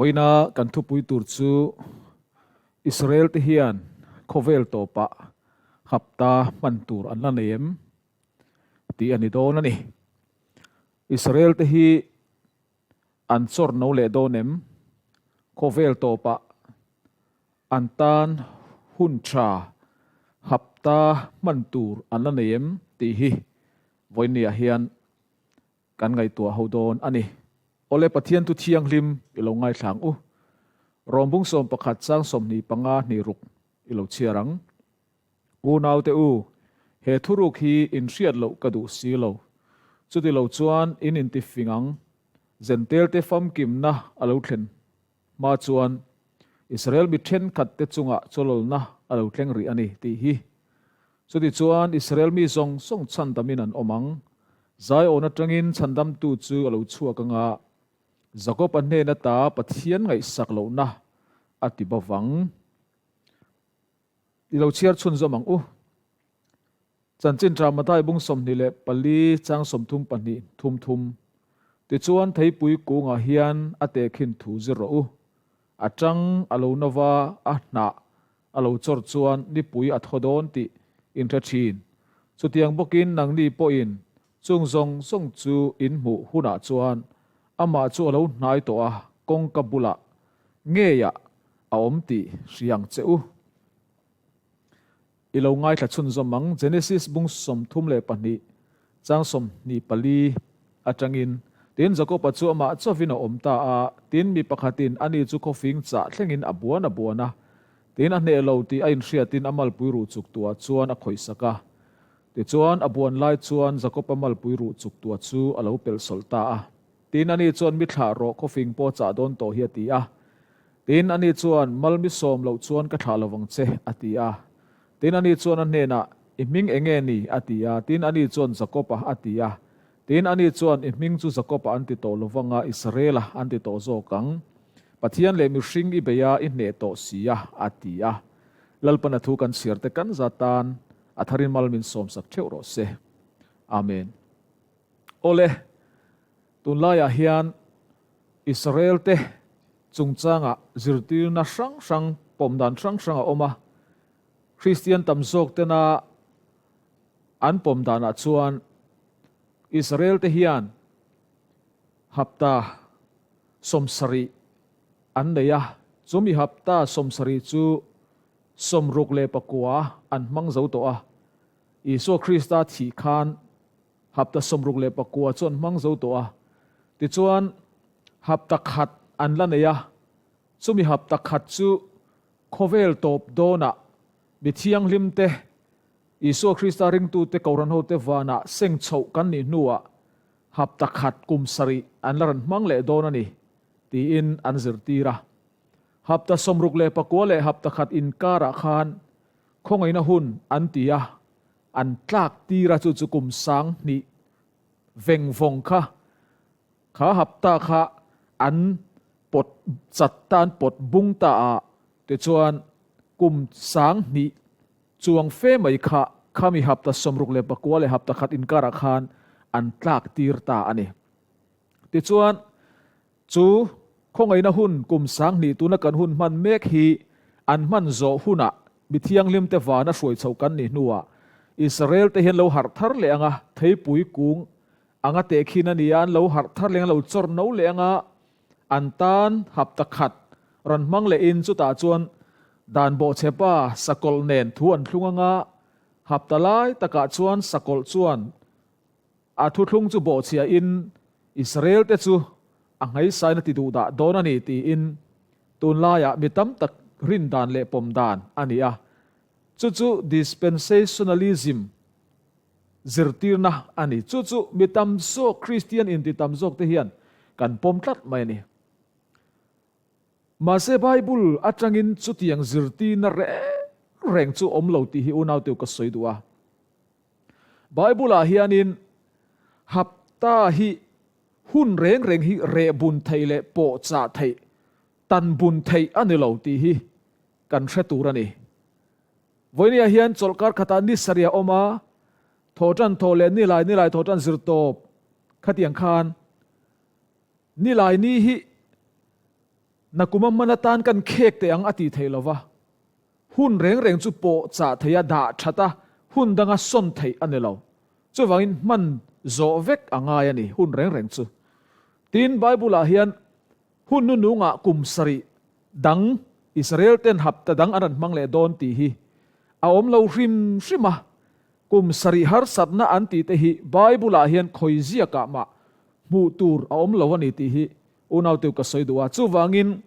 Vawiina kan thupui tur chu Israel te hian khawvel tawpah hapta hman tur an la nei em tih a ni dawn a ni. Israel te hi an chawr no leh dawn em? Khawvel tawpah an tan hun tha hapta hman tur an la nei em tih hi vawiinniah hian kan ngaihtuah ho dawn a ni. Awle Pathian thu thianghlim i lo ngaithla ang u. Rawmbung 11 chang 25 hnih ruk i lo chhiar ang. Unaute u, he thuruk hi in hriat loh ka duh si lo. Chuti lo chuan in intifing ang. Zentelte famkimna a lo thlen hma chuan Israel mi thenkhat te chungah chawlawlna a lo thleng rih a ni tih hi. Chuti chuan Israel mi zawng zawng chhandamin an awm ang. Zion atangin chhandamtu chu a lo chhuak anga Jakob-a hnen ata Pathian ngaihsak lohna a ti bovang. I lo chhiar chhunzawm ang u. Chanchin Tha Mathai bung 24 chang 32 thum thum. Tichuan theipui kungah hian a tehkhin thu zir rawh u. A tang a lo nova a hnah a lo chawr chuan nipui a thaw dawn tih in hre thin. Chutiang bawkin nangni pawhin chung zawng zawng chu in hmuh hunah chuan amah chu a lo hnai tawh a, kawngka bulah ngeiah a awm tih hria ang che u. I lo ngaithla chhunzawm ang, Genesis bung 32 chang 24 atangin, Tin, Jakoba chu amah chauhin a awm ta a, tin, mi pakhatin ani chu khawfing chah thlengin a buan a buan a, tin, a hneh lo tih a inhriatin a malpui ruh chuk tuah chuan a khawihsak a. Tichuan, a buan lai chuan Jakoba malpui ruh chuk tuah chu a lo pelh sawlh ta a. Tin, ani chuan mi thlah rawh khawfing pawh chah dawn tawh hi a ti a. Tin, ani chuan, Mal mi sawm loh chuan ka thlah lovang che, a ti a. Tin, ani chuan a hnenah, I hming eng nge ni? a ti a. Tin, ani chuan, Jakob-a, a ti a. Tin, ani chuan, I hming chu Jakob-a an ti tawh lovang a, Israel-a an ti tawh zawk ang. Pathian leh mihring i bei a, i hneh tawh si a, a ti a. Lalpana thu kan chhiar te kan za tan a tharin mal min sawmsak theuh rawh se. Amen. Awle, tunlaiah hian Israel-te chungchangah zirtirna hrang hrang, pawm dan hrang hrang a awm a. Kristian tam zawk tena an pawm danah chuan Israel-te hian hapta 70 an nei a, chumi hapta 70 chu 69 an hmang zo tawh a. Isua Krista thih khan Hapta 69 chu an hmang zo tawh a, tichuan hapta khat an la nei a, chumi hapta khat chu khawvel tawp dawnah mi thianghlim te, Isua Krista ringtute Kohhran hote vanah seng chhoh kan nih hnuah hapta khat kum sarih an la rawn hmang leh dawn a ni tiin an zirtir a. Hapta 69 leh hapta khat inkarah khan khawngaihna hun an ti a, An tlak tir a chu chu kum sang hnih veng vawng kha kha hapta kha an pawt chat ta an pawt bung ta a tichuan kum sang hnih chuang fe mai kha khami hapta 69 leh hapta khat inkarah khan an tlak tir ta a ni. Tichuan chu khawngaihna hun kum sang hnih tuna kan hun hman mek hi an hman zawh hunah Mi thianghlim te vana hruai chhoh kan nih hnuah Israel te hian lo harh thar leh anga theipui kung anga tehkhin a ni a, an lo harh thar leh anga lo chawr no leh anga an tan hapta khat rawn hmang lehin chutah chuan dan bawhchhepa sakawlh nen thu an thlung anga hapta lai takah chuan sakawlh chuan a thuthlung chu bawhchhiahin Israel te chu a ngaisain a ti duh dah dawn a ni tiin tunlaiah mi tam tak rin dan leh pawm dan a ni a. Chu chu dispensationalism zirtirna a ni. Chu chu mi tam zawk Kristian inti tam zawk te hian kan pawm tlat mai a ni. Mahse Bible atangin chutiang zirtirna reng reng chu awm lo tih hi unauteu ka sawi duh a. Bible-ah hianin hapta hi hun reng reng hi reh bun theih leh pawh chah theih, tan bun theih a ni lo tih hi kan hre tur a ni. Vawinia hian chawlhkar khatah ni sarih a awm a, thawhtan thawh leh nilai nilai thawhtan zir tawp khatiang khan nilai ni hi. Nakuma hman atan kan khek teh ang a tih theih lova, hun reng reng chu pawh chah theih a dah that a, hun danga sawn theih a ni lo. Chuvangin hman zawh vek a ngai a ni hun reng reng chu. Tin, Bible-ah hian hun nunungah kum sarih dang Israel ten hapta dang an rawn hmang leh dawn tih hi a awm lo hrim hrim a, kum sarih harsatna an tih te hi Bible-ah hian khawi ziakah mah hmuh tur a awm lo a ni tih hi Unauteu ka sawi duh a, chuvangin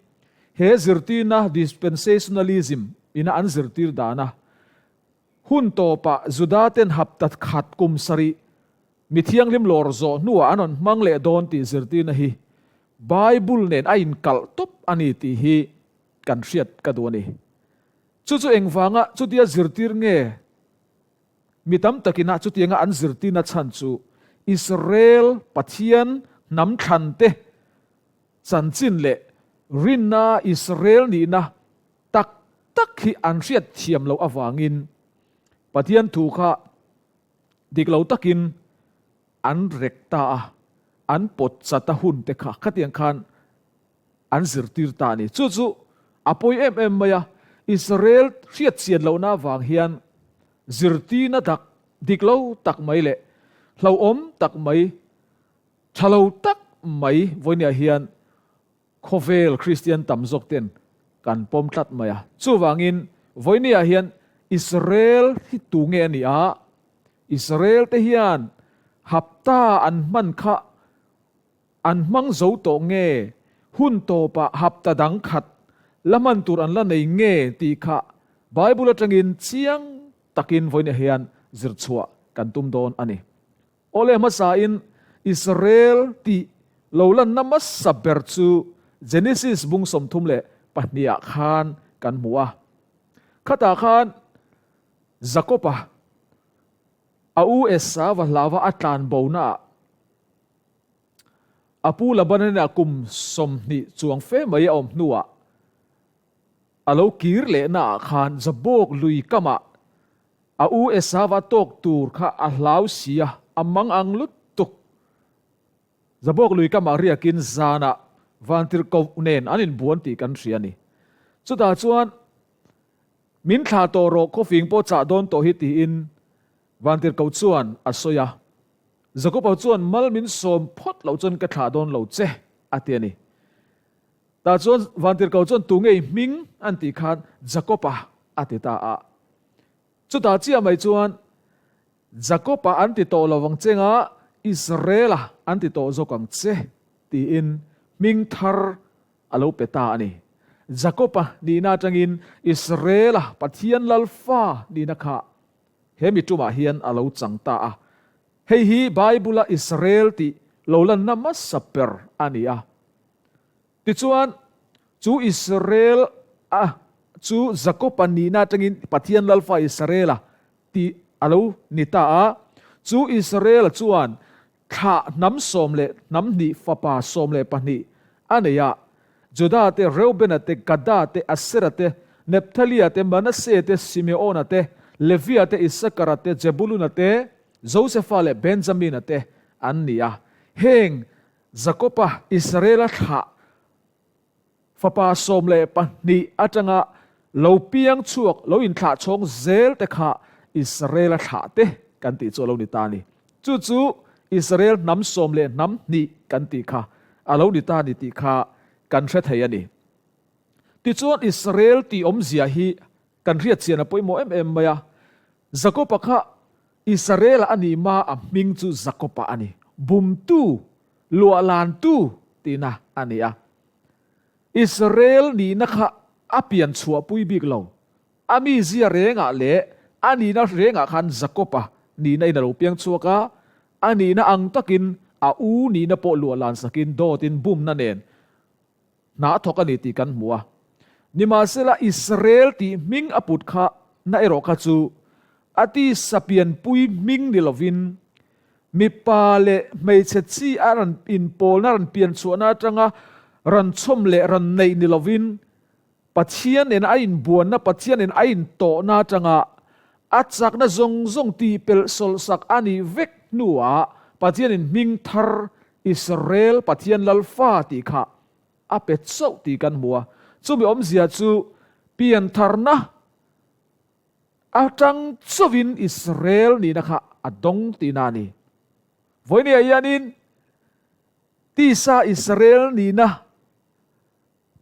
he zirtirna dispensationalism ina an zirtir dana hun tawpah Juda ten hapta khat kum sarih mi thianghlim lawr zawh hnuah an rawn hmang leh dawn tih zirtirna hi Bible nen a inkalh tawp a ni tih hi kan hriat ka duh a ni. Chu chu engvanga chutia zirtir nge? Mi tam takin a chutianga an zirtirna chhan chu Israel Pathian hnam thlante chanchin leh rinna Israel nihna tak tak hi an hriat thiam loh avangin Pathian thu kha dik lo takin an rek ta a, an pawt chat a hun te kha khatiang khan an zirtir ta a ni. Chu chu a pawi em em mai a, Israel hriat chian lohna avang hian zirtirna dak dik lo tak mai leh hlauhawm tak mai, tha lo tak mai vawinia hian khawvel Kristian tam zawk ten kan pawm tlat mai a. Chuvangin vawinia hian Israel hi tu nge a nih a, Israel te hian hapta an hman kha An hmang zo tawh nge? Hun tawpah hapta dang khat la hman tur an la nei nge tih kha Bible atangin chiang takin vawiin hian zir chhuah kan tum dawn a ni. Awle hmasain Israel tih lo lanna hmasa ber chu Genesis bung 32 ah khan kan hmu a. Khatah khan Jakob-a a u Esau-a hlauva a tlan bonaah A pu Laban-a kum 20 chuang fe mai a awm hnuah a lo kir lehnaah khan Jabok lui kamah a u Esava tawk tur kha a hlau si a, a mang ang lutuk. Jabok lui kamah riakin zanah vantirhkoh nen an inbuan tih kan hria a ni. Chutah chuan min thlah tawh rawh khawfing pawh chah dawn tawh hi tiin Vantirhkoh chuan a sawi a, Jakoba chuan mal min sawm phawt loh chuan ka thlah dawn lo che, a ti a ni. Tah chuan Vantirhkoh chuan tu ngei hming an tih khan Jakoba a ti ta a. Chutah chiah mai chuan Jakoba an ti tawh lo vang che nga Israela an ti tawh zawk ang che tiin hming thar a lo pe ta a ni. Jakoba nihna atangin Israela Pathian Lalfa nihna kha He mi tumah hian a lo chang ta a. Hei hi Bible-a Israel tih lo lanna hmasa ber a ni a. Tichuan, chu Israel a chu Jakob-a nihna atangin Pathian Lalfa Israel-a tih a lo ni ta a. Chu Israel-a chuan Thlah hnam sawm leh hnam hnih fapa 12 a nei a, Juda te, Reubena te, Gada te, Asera te, Nephthalia te, Manase te, Simeona te, Levia te, Isakara te, Jebuluna te, Josefa leh Benjamina te an ni a. Heng Jakoba Israela thlah Fapa 12 atanga lo piang chhuak, lo inthlah chhawng zel te kha Israel-a thlah te kan tih chu a lo ni ta a ni. Chu chu Israel hnam sawm leh hnam hnih kan tih kha a lo ni ta a ni tih kha kan hre thei a ni. Tichuan Israel tih awmzia hi kan hriat chian a pawimawh em em mai a. Jakob-a kha Israel-a a nih ma a hming chu Jakob-a a ni. Bumtu, luahlantu tihna a ni a. Israel nihna kha a pian chhuahpui bik lo. A mizia rengah leh a nihna rengah khan Jakob-a nihna in a lo piang chhuak a, a nihna ang takin a u nihna pawh luahlan sakin dawtin bumna nen hna a thawk a ni tih kan hmu a. Nimahsela Israel tih hming a put kha na erawh kha chu a tisa pianpui hming ni lovin Mipa leh hmeichhe chi a rawn inpawlna rawn pian chhuahna atanga rawn chhawm leh rawn neih ni lovin Pathian nen a inbuanna, Pathian nen a intawhna atanga a chakna zawng zawng tihpelh sawlhsak a nih vek hnuah Pathianin hming thar Israel Pathian Lalfa tih kha. a pe chauh tih kan hmu a. Chumi awmzia chu piantharna atang chauhin Israel nihna kha a dawng tihna a ni. Vawinia hianin tisa Israel nihna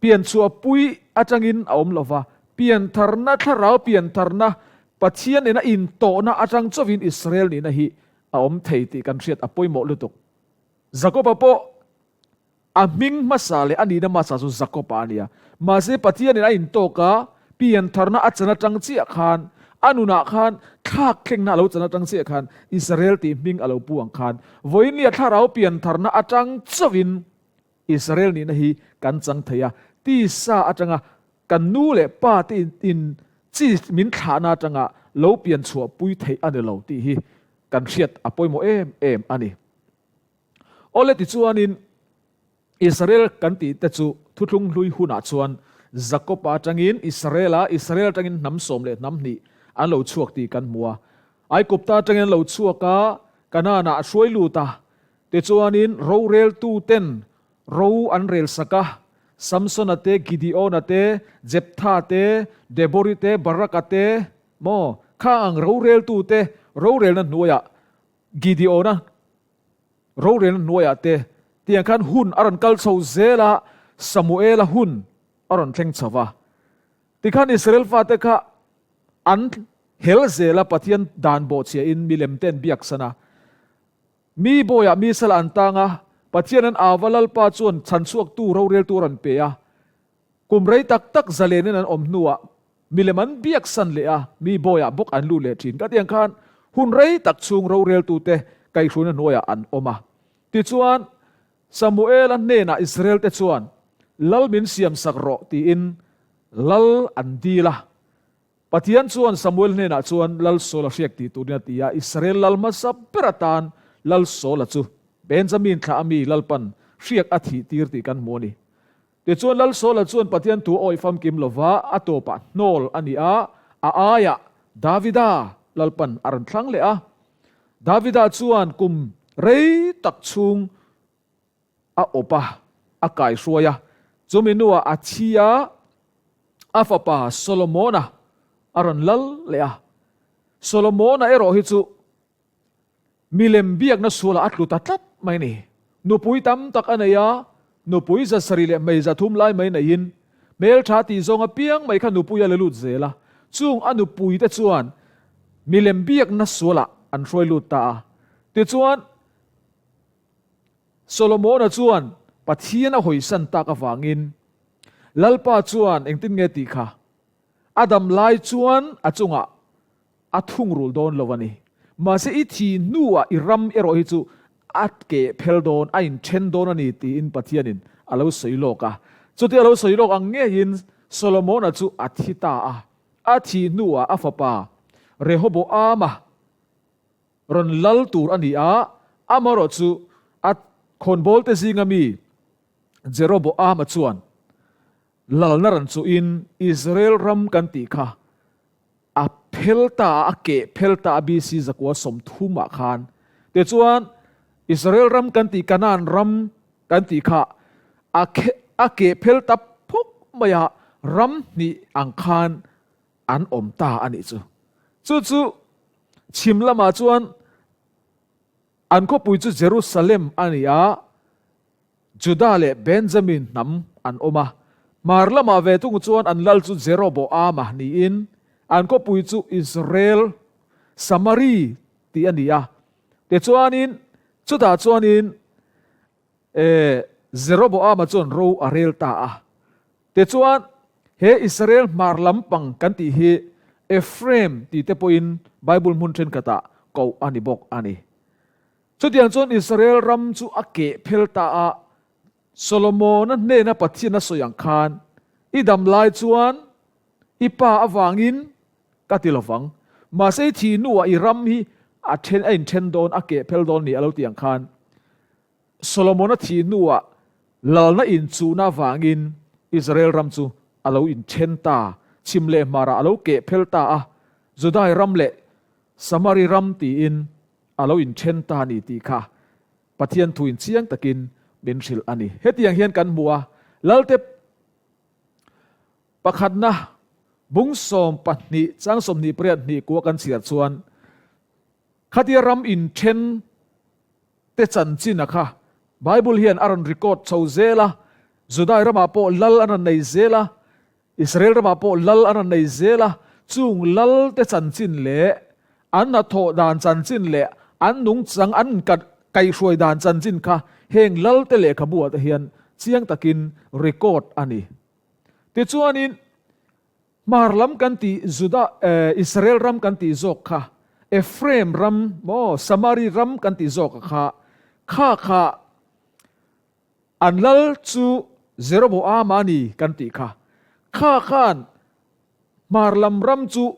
pianchhuahpui atangin a awm lova, piantharna, thlarau piantharna, Pathian nena intawhna atang chauhin Israel nihna hi a awm thei tih kan hriat a pawimawh lutuk. Jakoba pawh a hming hmasa leh a nihna hmasa chu Jakoba a ni a. Mahse Pathianin a intawk a, piantharna a chan atang chiah khan, a nunah khan thlak thlengna a lo chan atang chiah khan Israel tih hming a lo pu ang khan vawiinlia thlarau piantharna atang chauhin Israel nihna hi kan chang thei a. Tisa atanga kan nu leh pa te in chi min thlahna atanga lo pian chhuah pui theih a ni lo tih hi kan hriat a pawimawh em em a ni. Awle tichuanin Israel kan tih te chu thuthlung hlui hunah chuan Jakob-a atangin Israel-a, Israel atangin hnam sawm leh hnam hnih an lo chhuak tih kan hmu a. Aikupta atangin an lo chhuak a, Kanaan-ah a hruai lut a. Tichuanin roreltuten ro an rel sak a, Samsona te, Gideona te, Jeptha te, Debori te, Baraka te, maw, kha ang roreltute rorelna hnuaiah Gideona rorelna hnuaiah te tiang khan hun a rawn kal chho zel a, Samuela hun a rawn thleng chho va. Tikhan Israel fate kha an hel zel a, Pathian dan bawhchhiahin milem te an biaksan a. Mi bawiah mi sal an tang a, Pathian an au va, Lalpa chuan chhanchhuaktu roreltu a rawn pe a. Kum rei tak tak zalenin an awm hnuah milem an biaksan leh a, mi bawiah bawk an lut leh thin. Ka tiang khan hun rei tak chhung roreltute kaihhruina hnuaiah an awm a. Tichuan, Samuela hnenah Israelte chuan, Lal min siamsak rawh tiin lal an dil a. Pathian chuan Samuel hnenah chuan Lal Saula hriak tih turin a ti a, Israel lal hmasa ber atan Lal Saula chu Benjamin thlah ami Lalpan hriak a thih tir tih kan hmu a ni. Tichuan Lal Saula chuan Pathian thu a awih famkim lova a tawpah hnawl a ni a, a aiah Davida Lalpan a rawn thlang leh a. Davida chuan kum rei tak chhung a awp a, a kaihruai a. Chumi hnuah a thi a, a fapa Solomona a rawn lal leh a. Solomona erawh hi chu milem biakna sualah a tlu ta tlat mai a ni. Nupui tam tak a nei a, nupui zasarih leh hmei zathum lai mai neiin hmeltha tih zawng apiang mai kha nupui a la lut zel a. Chung a nupuite chuan milem biakna sualah an hruai lut ta a. Tichuan, Solomona chuan Pathian a hawisan tak avangin Lalpa chuan engtin nge tih kha a dam lai chuan a chungah a thungrul dawn lo a ni. Mahse i thi hnuah i ram erawh hi chu a keh phel dawn, a inthen dawn a ni tiin Pathianin a lo sawi lawk a. Chutia a lo sawi lawk ang ngeiin Solomona chu a thi ta a. A thih hnuah a fapa Rehoboama rawn lal tur a ni a, amaherawh chu a khawnbawlte zinga mi Jeroboama chuan lalna rawn chuhin Israel ram kan tih kha a phel ta a, a keh phel ta a BC 930 ah khan. Tichuan Israel ram kan tih Kanaan ram kan tih kha a a keh phel ta phawk mai a, ram hnih ang khan an awm ta a nih chu. Chu chu chhim lamah chuan an khawpui chu Jerusalem a ni a, Juda leh Benjamin hnam an awm a. Hmar lamah ve thung chuan an lal chu Jeroboama niin an khawpui chu Israel, Samari tih a ni a. Tichuanin chutah chuanin E, Jeroboama chuan ro a rel ta a. Tichuan, he Israel hmar lampang kan tih hi Ephraim tih te pawhin Bible hmun thenkhatah koh a ni bawk a ni. Chutiang chuan Israel ram chu a keh phel ta a, Solomona hnena Pathian a sawi ang khan, I dam lai chuan i pa avangin ka ti lovang, mahse i thih hnuah i ram hi a then a inthen dawn, a keh phel dawn ni a lo ti ang khan, Solomona thih hnuah lalna inchuhna avangin Israel ram chu a lo inthen ta, chhim leh hmarah a lo keh phel ta a, Judai ram leh Samari ram tiin a lo inthen ta a ni tih kha Pathian thuin chiang takin min hrilh a ni. Hetiang hian kan hmu a, Lalte pakhatna bung 12 chang 28 hnih kua kan chhiar chuan khatia ram inthen te chanchin a kha Bible hian a rawn record chho zel a, Judai ramah pawh lal an rawn nei zel a, Israel ramah pawh lal an rawn nei zel a, chung lal te chanchin leh an hnathawh dan chanchin leh an nungchang an kaihhruai dan chanchin kha heng lal te lehkhabu ah te hian chiang takin record a ni. Tichuanin hmar lam kan tih Juda Israel ram kan tih zawk kha Ephraim ram maw Samari ram kan tih zawk a kha kha kha An lal chu Jeroboama a ni kan tih kha. Kha khan hmar lam ram chu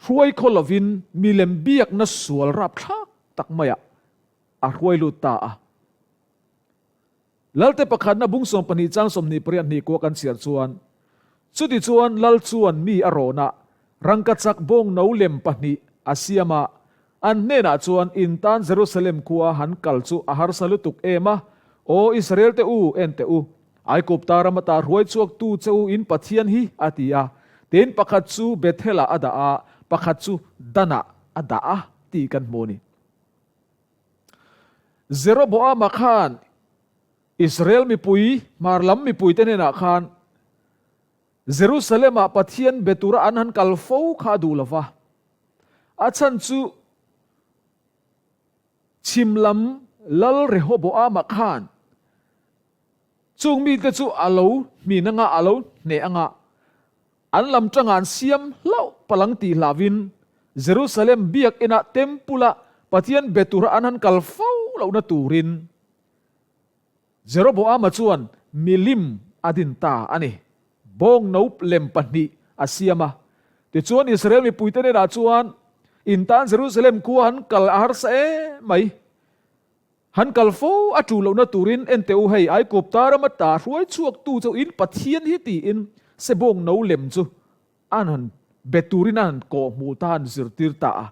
hruai khaw lovin milem biakna sual rapthlak tak maiah a hruai lut ta a. Lalte pakhatna bung 12 chang 28 hnih kua kan chhiar chuan, Chutichuan lal chuan mi a rawn a, rangkachak bawng no lem pahnih a siam a, An hnenah chuan, In tan Jerusalem khua han kal chu a harsa lutuk em a, Aw Israel te u, en teh u, Aigupta ram ata hruai chhuak tu che u in Pathian hi, a ti a. Tin, pakhat chu Bethel-ah a dah a, pakhat chu Dan-ah a dah a, tih kan hmu a ni. Jeroboama khan Israel mipui, hmar lam mipuite hnenah khan Jerusalem-ah Pathian be tura an han kal fo kha a duh lo va. A chhan chu chhim lam Lal Rehoboama khan chung mite chu a lo hmin anga, a lo hneh anga, an lam tangah an siam hlauh palang tih hlauhin Jerusalem biakinah temple-ah Pathian be tura an han kal fo lohna turin Jeroboama chuan milim a din ta a ni. Bawng no lem pahnih a siam a. Tichuan Israel mipuite hnenah chuan, In tan Jerusalem khua han kal a harsa em mai. Han kal fo a tu lohna turin en teh u hei, Aigupta rama ta hruai chhuaktu chu in Pathian hi tiin se bawng no lem chu an han be turin an han kawhhmuh ta, an zirtir ta a.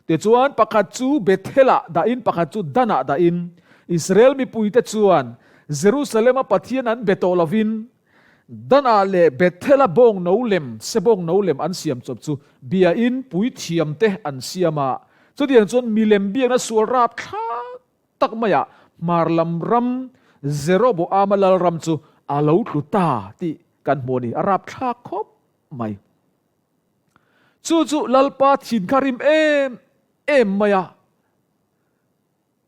Tichuan, pakhat chu Bethel-ah dahin, pakhat chu Dan-ah dahin, Israel mipuite chuan Jerusalem-a Pathian an be tawh lovin, Dan-ah leh Bethel-a bawng no lem, sebawng no lem an siam chawp chu biain puithiamte an siam a. Chutiang chuan milem biakna sual rapthlak tak maiah hmar lam ram Jeroboama lalram chu a lo tlu ta tih kan hmu a ni, a rapthlak khawp mai. Chu chu Lalpa thin kha rim em em mai a.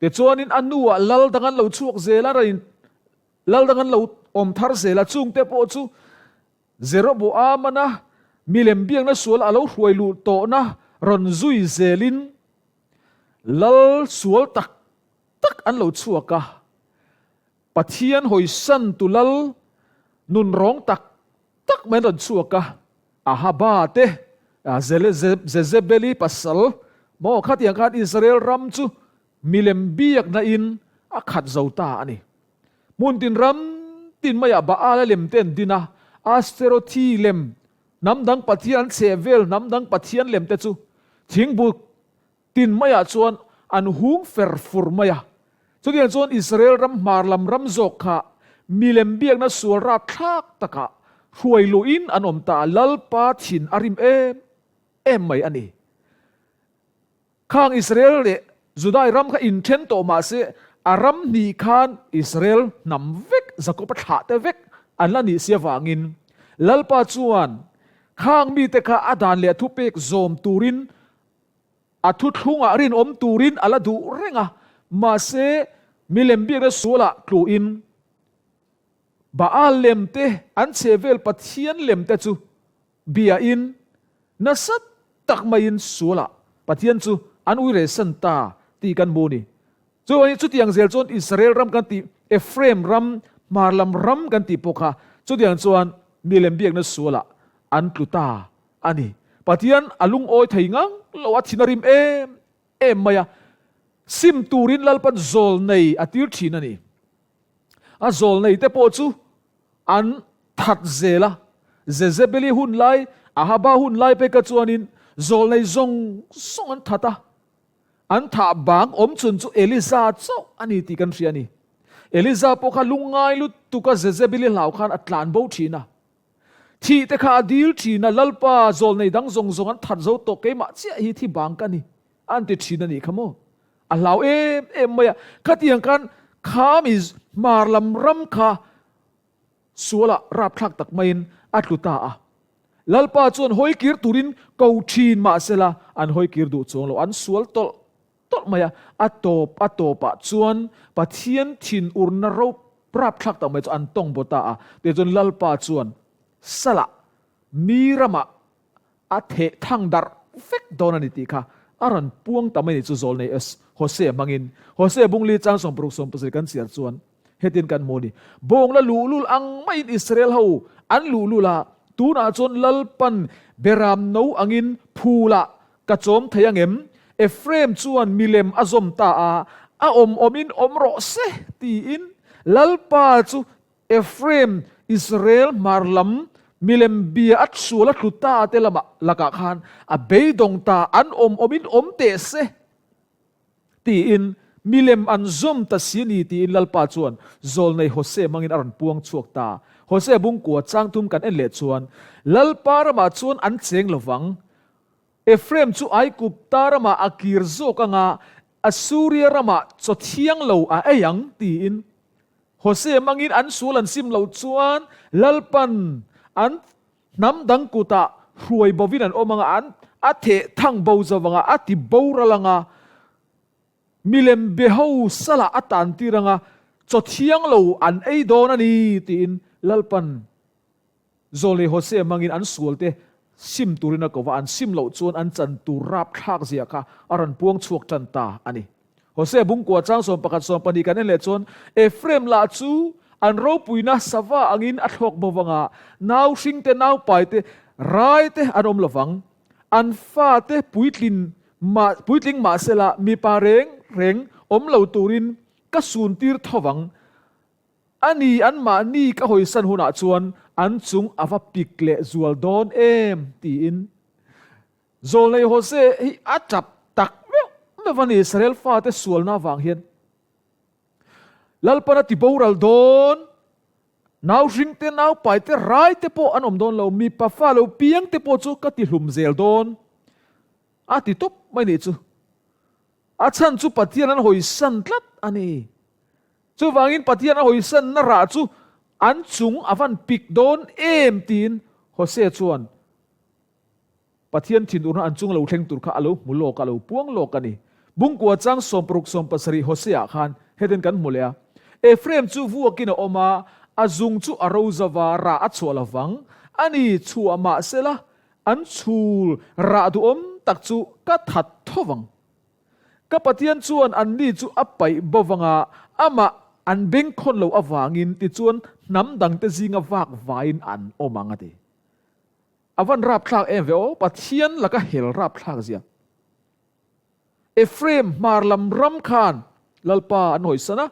Tichuanin a nuah lal dang an lo chhuak zel a, rain lal dang an lo awm thar zel a, chungte pawh chu Jeroboamana milem biakna sual a lo hruai luh tawhna rawn zui zelin lal sual tak tak an lo chhuak a. Pathian hawisan tu lal nun rawng tak tak mai an rawn chhuak a, Ahaba te, Jezebeli pasal maw khatiang khan Israel ram chu milem biakna in a khat zo ta a ni. Hmun tin ram tin maiah Baal a lem te an din a, Asterothi lem, hnam dang pathian an chheh vel hnam dang pathian lem te chu thingbuk Tin maiah chuan an hung fer fur mai a. Chutiang chuan Israel ram hmar lam ram zawk kha milem biakna sual rapthlak takah hruai luhin an awm ta a, Lalpa thin a rim em em mai a ni. Khang Israel leh Judai ram kha inthen tawh mah se a ram hnih khan Israel hnam vek, Jakob-a thlah te vek an la nih si avangin Lalpa chuan khang mite kha a dan leh a thupek zawm turin A thuthlungah rinawm turin a la duh reng a, mahse milem biakna sualah tluin Baal lem te, an chhehvel pathian lem te chu biain nasa tak maiin sualah Pathian chu an uiresan ta tih kan hmu a ni. Chuan chutiang zel chuan Israel ram kan tih, Ephraim ram, hmar lam ram kan tih pawh kha chutiang chuan milem biakna sualah an tlu ta a ni. Pathian a lungawi thei ngang lo a, thin a rim em em mai a, sim turin Lalpan zawl nei a tir thin a ni. A zawl nei te pawh chu an that zel a, Jezebeli hun lai, Ahaba hun lai peka chuanin zawl nei zawng zawng an that a, an thah bang awm chhun chu Eliza chauh a ni tih kan hria a ni. Eliza pawh kha lungngai lutuk a Jezebeli hlau khan a tlan bo thin a. Thih te kha a dil thin a, Lalpa, zawlnei dang zawng zawng an that zo tawh, keimah chiah hi thi bang ka ni, an ti thin a nih kha maw? A hlau em em mai a, khatiang khan kha mi hmar lam ram kha sualah rapthlak tak maiin a tlu ta a. Lalpa chuan hawi kir turin ko thin mahsela an hawi kir duh chuang lo, an sual tawlh tawlh mai a, a tawp a tawpah chuan Pathian thinurna rop rapthlak tak mai chu an tawng baw ta a. Tichuan Lalpa chuan Salah mi ramah a theh thang darh vek dawn a ni tih kha a rawn puang ta mai ni chu Zawlnei S. Hosea hmangin Hosea bungli chang 60 17 kan chiar chuan hetin kan hmu a ni. Bawng la luhlul ang maiin Israel ho an luhlul a, tunah chuan Lalpan beram no angin phulah ka chawm thei angem? Ephraim chuan milem a zawm ta a, a awm awmin awm rawh se tiin Lalpa chu Ephraim, Israel hmar lam milem bia a chhual a tlu ta te lamah lakah khan a beidawng ta, an awm awmin awm teh se tiin milem an zawm ta si a ni tiin Lalpa chuan zawlnei Hosea hmangin a rawn puang chhuak ta. Hosea bungkua changthum kan en leh chuan Lalpa ramah chuan an cheng lovang, Ephraim chu Aigupta ramah a kir zawk anga Assuria ramah chaw thiang lo a ei ang tiin Hosea hmangin an sual an sim loh chuan Lalpan an hnam dang kutah hruai bovin an awm anga an a theh thang bo zo anga a ti boral anga milem be ho salah a tan tir anga chaw thiang lo an ei dawn a ni tiin Lalpan Zawlei Hosea hmangin an sualte sim turin a ko va, an sim loh chuan an chan tur rapthlak zia kha a rawn puang chhuak tan ta a ni. Hosea bungkua chang 11 12 kan en leh chuan Ephraim lah chu an ropuina sava angin a thlawk bo vang a, nau hring te, nau pai te, rai te an awm lo vang. An fate puitlin mah puitling mahsela mipa reng reng awm lo turin ka suntir tho vang. A ni, anmahni ka hawisan hunah chuan an chung a va pik leh zual dawn em? tiin Zawlnei Hosea hi a tap tak meuh meuh a ni, Israel fate sualna avang hian. Lalpan a ti boral dawn, nau hring te, nau pai te, rai te pawh an awm dawn lo, mipa fa lo piang te pawh chu ka ti hlum zel dawn, a ti tawp mai nih chu. A chhan chu Pathian an hawisan tlat a ni. Chuvangin Pathian a hawisanna rah chu an chung a van pik dawn em tiin Hosea chuan Pathian thinurna an chung lo thleng tur kha a lo hmu lawk a, a lo puang lawk a ni. Bungkua chang 60 70 Hosea khan hetin kan hmu leh a, Ephraim chu vuakin a awm a, a zung chu a ro zova rah a chhuah lovang a ni, chhuah mahsela an chhul rah duhawm tak chu ka that tho vang. Ka Pathian chuan anni chu a paih bo vanga amah an bengkhawn loh avangin tichuan hnam dangte zinga vak vaiin an awm ang a ti. A van rapthlak em ve aw, Pathian laka hel rapthlak zia. Ephraim hmar lam ram khan Lalpa an hawisan a,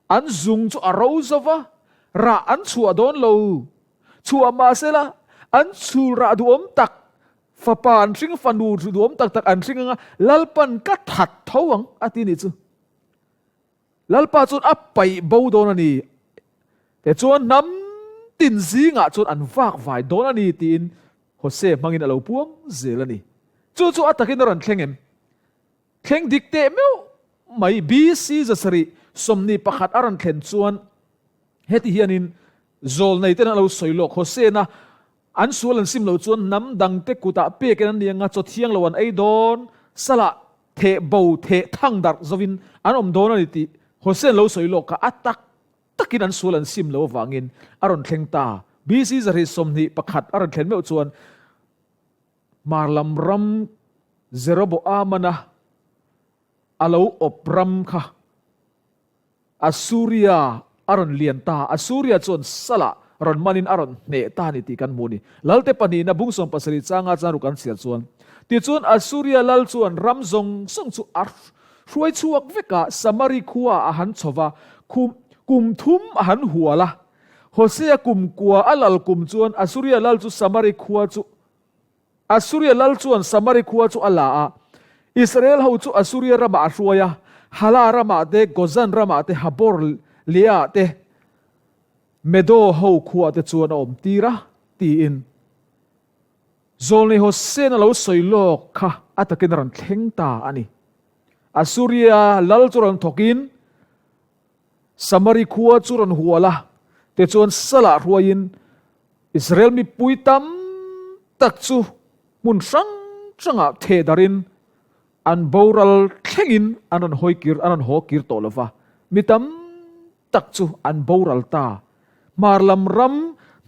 an zung chu a ro zo va, rah an chhuah dawn lo. Chhuah mahsela, an chhul rah duhawm tak, fapa an hring, fanu duhawm tak tak an hring anga Lalpan ka that tho ang a ti nih chu. Lalpa chuan a paih bo dawn a ni. Tichuan hnam tin zingah chuan an vak vai dawn a ni tiin Hosea hmangin a lo puang zel a ni. Chu chu a takin a rawn thleng em? Thleng dik teh meuh mai BC 721 a rawn thlen chuan heti hianin zawlnei ten a lo sawi lawk Hosea-na an sual an sim loh chuan hnam dangte kutah pekin an ni anga chaw thiang lo an ei dawn, salah theh bo theh thang darh zovin an awm dawn a ni tih Hosea-an lo sawi lawk kha a tak takin an sual an sim loh avangin a rawn thleng ta. BC 721 a rawn thlen meuh chuan Hmar lam ram Jeroboamana a lo awp ram kha Assuria a rawn lian ta. Assuria chuan salah rawn manin a rawn hneh ta a ni tih kan hmu a ni. Lalte pahnihna bung 70 changa chanruk an chhiar chuan, Tichuan Assuria lal chuan ram zawng zawng chu a hruai chhuak vek a, Samari khua a han chho va, kum thum a han hual a. Hosea kum kua a lal kum chuan Assuria lal chu Samari khua chu Assuria lal chuan Samari khua chu a la a, Israel ho chu Assuria ramah a hruai a. Hala ramah te, Gozan ramah te, Habor Leah te, Medo ho khuah te chuan a awm tir a, tiin. Zawlnei Hosea-na lo sawi lawk kha a takin a rawn thleng ta a ni. Assuria lal chu rawn thawkin Samari khua chu rawn hual a, tichuan Salah hruaiin Israel mipui tam tak chu hmun hrang hrangah theh darhin an boral thlengin an rawn hawi kir, an rawn haw kir tawh lo va, mi tam tak chu an boral ta. Hmar lam ram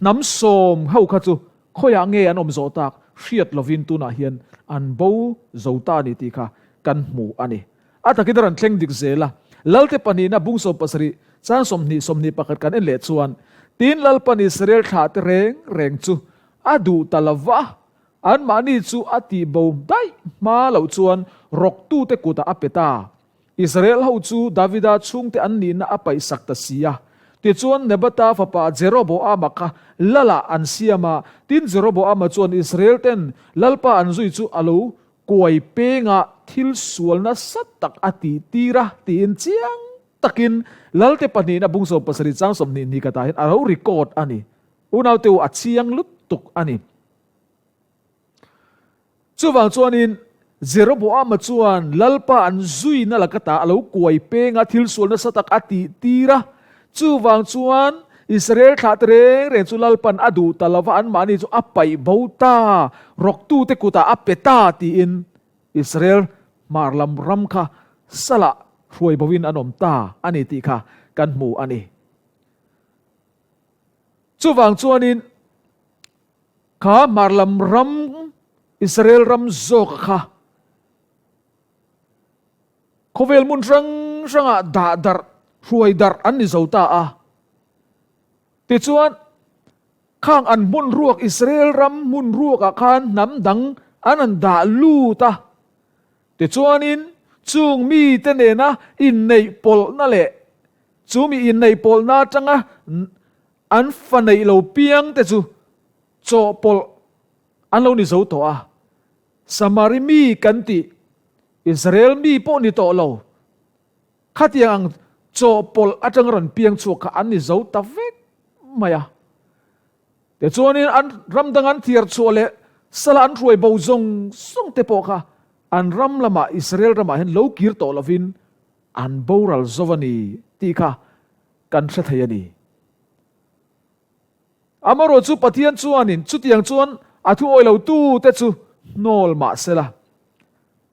hnam sawm ho kha chu khawiah nge an awm zawh tak hriat lovin tunah hian an bo zo ta a ni tih kha kan hmu a ni. A takin a rawn thleng dik zel a, Lalte pahnihna bung 70 chang 20 21 kan en leh chuan, Tin Lalpan Israel thlahte reng reng chu a duh ta lo va, anmahni chu a tihbo daih hma loh chuan rawktute kutah a pe ta. Israel ho chu Davida chhungte an nihna a paihsak ta si a. Tichuan Nebata fapa Jeroboama kha Lalah an siam a, tin Jeroboama chuan Israel ten Lalpa an zui chu a lo Kuai pengah thil sual nasa tak a tih tir a tiin chiang takin Lalte pahnihna bung 70 chang 20 ni katah hian a lo record a ni. Unaute u a chiang lutuk a ni. Chuvang chuanin Jeroboama chuan Lalpa an zuina lakata a lo kuai pengah thil sual nasa tak a tih tir a. Chuvang chuan Israel thlahte reng reng chu Lalpan a duh ta lova anmahni chu a paih bo ta, rawktute kutah a pe ta tiin Israel hmar lam ram kha salah hruai boin an awm ta a ni tih kha kan hmu a ni. Chuvang chuanin kha hmar lam ram Israel ram zawka kha Khawvel hmun hrang hrangah dah darh, hruai darh an ni zo ta a. Tichuan, khang an hmun ruak Israel ram hmun ruakah khan hnam dang an han dah lut a. Tichuanin, chung mite nena inneih pawlhna leh chu mi inneih pawlhna atanga an fa neih lo piang te chu chawhpawlh an lo ni zo tawh a. Samari mi kan tih Israel mi pawh ni tawh lo. Khatiang ang chawhpawlh atanga rawn piang chhuak kha an ni zo ta vek mai a. Tichuanin an ram dang an thiar chhuah leh sala an hruai bo zawng zawng te pawh kha an ram lamah Israel ramah hian lo kir tawh lovin an boral zo a ni tih kha kan hre thei a ni. Amarawh chu Pathian chuanin chutiang chuan a thu awi lo tute chu hnawl mah sela,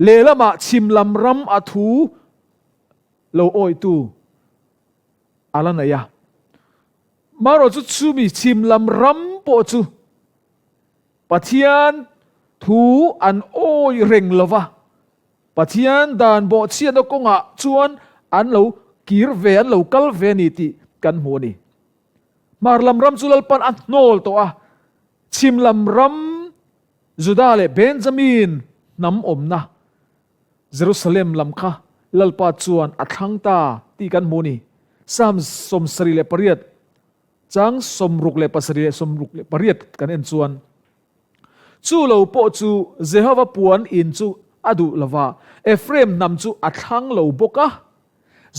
lehlamah chhim lam ram a thu lo awitu a la nei a. Marawh chu chumi chhim lam ram pawh chu Pathian thu an awi reng lo va, Pathian dan bawhchhiatna kawngah chuan an lo kir ve, an lo kal ve a ni tih kan hmu a ni. Hmar lam ram chu Lalpan a hnawl tawh a, chhim lam ram Juda leh Benjamin hnam awmna Jerusalem lam kha Lalpa chuan a thlang ta tih kan hmu a ni. Psalm 78 chang 67 leh 68 kan en chuan, Chu lo pawh chu Jehova puan in chu a duh lo va, Ephraim hnam chu a thlang lo bawk a.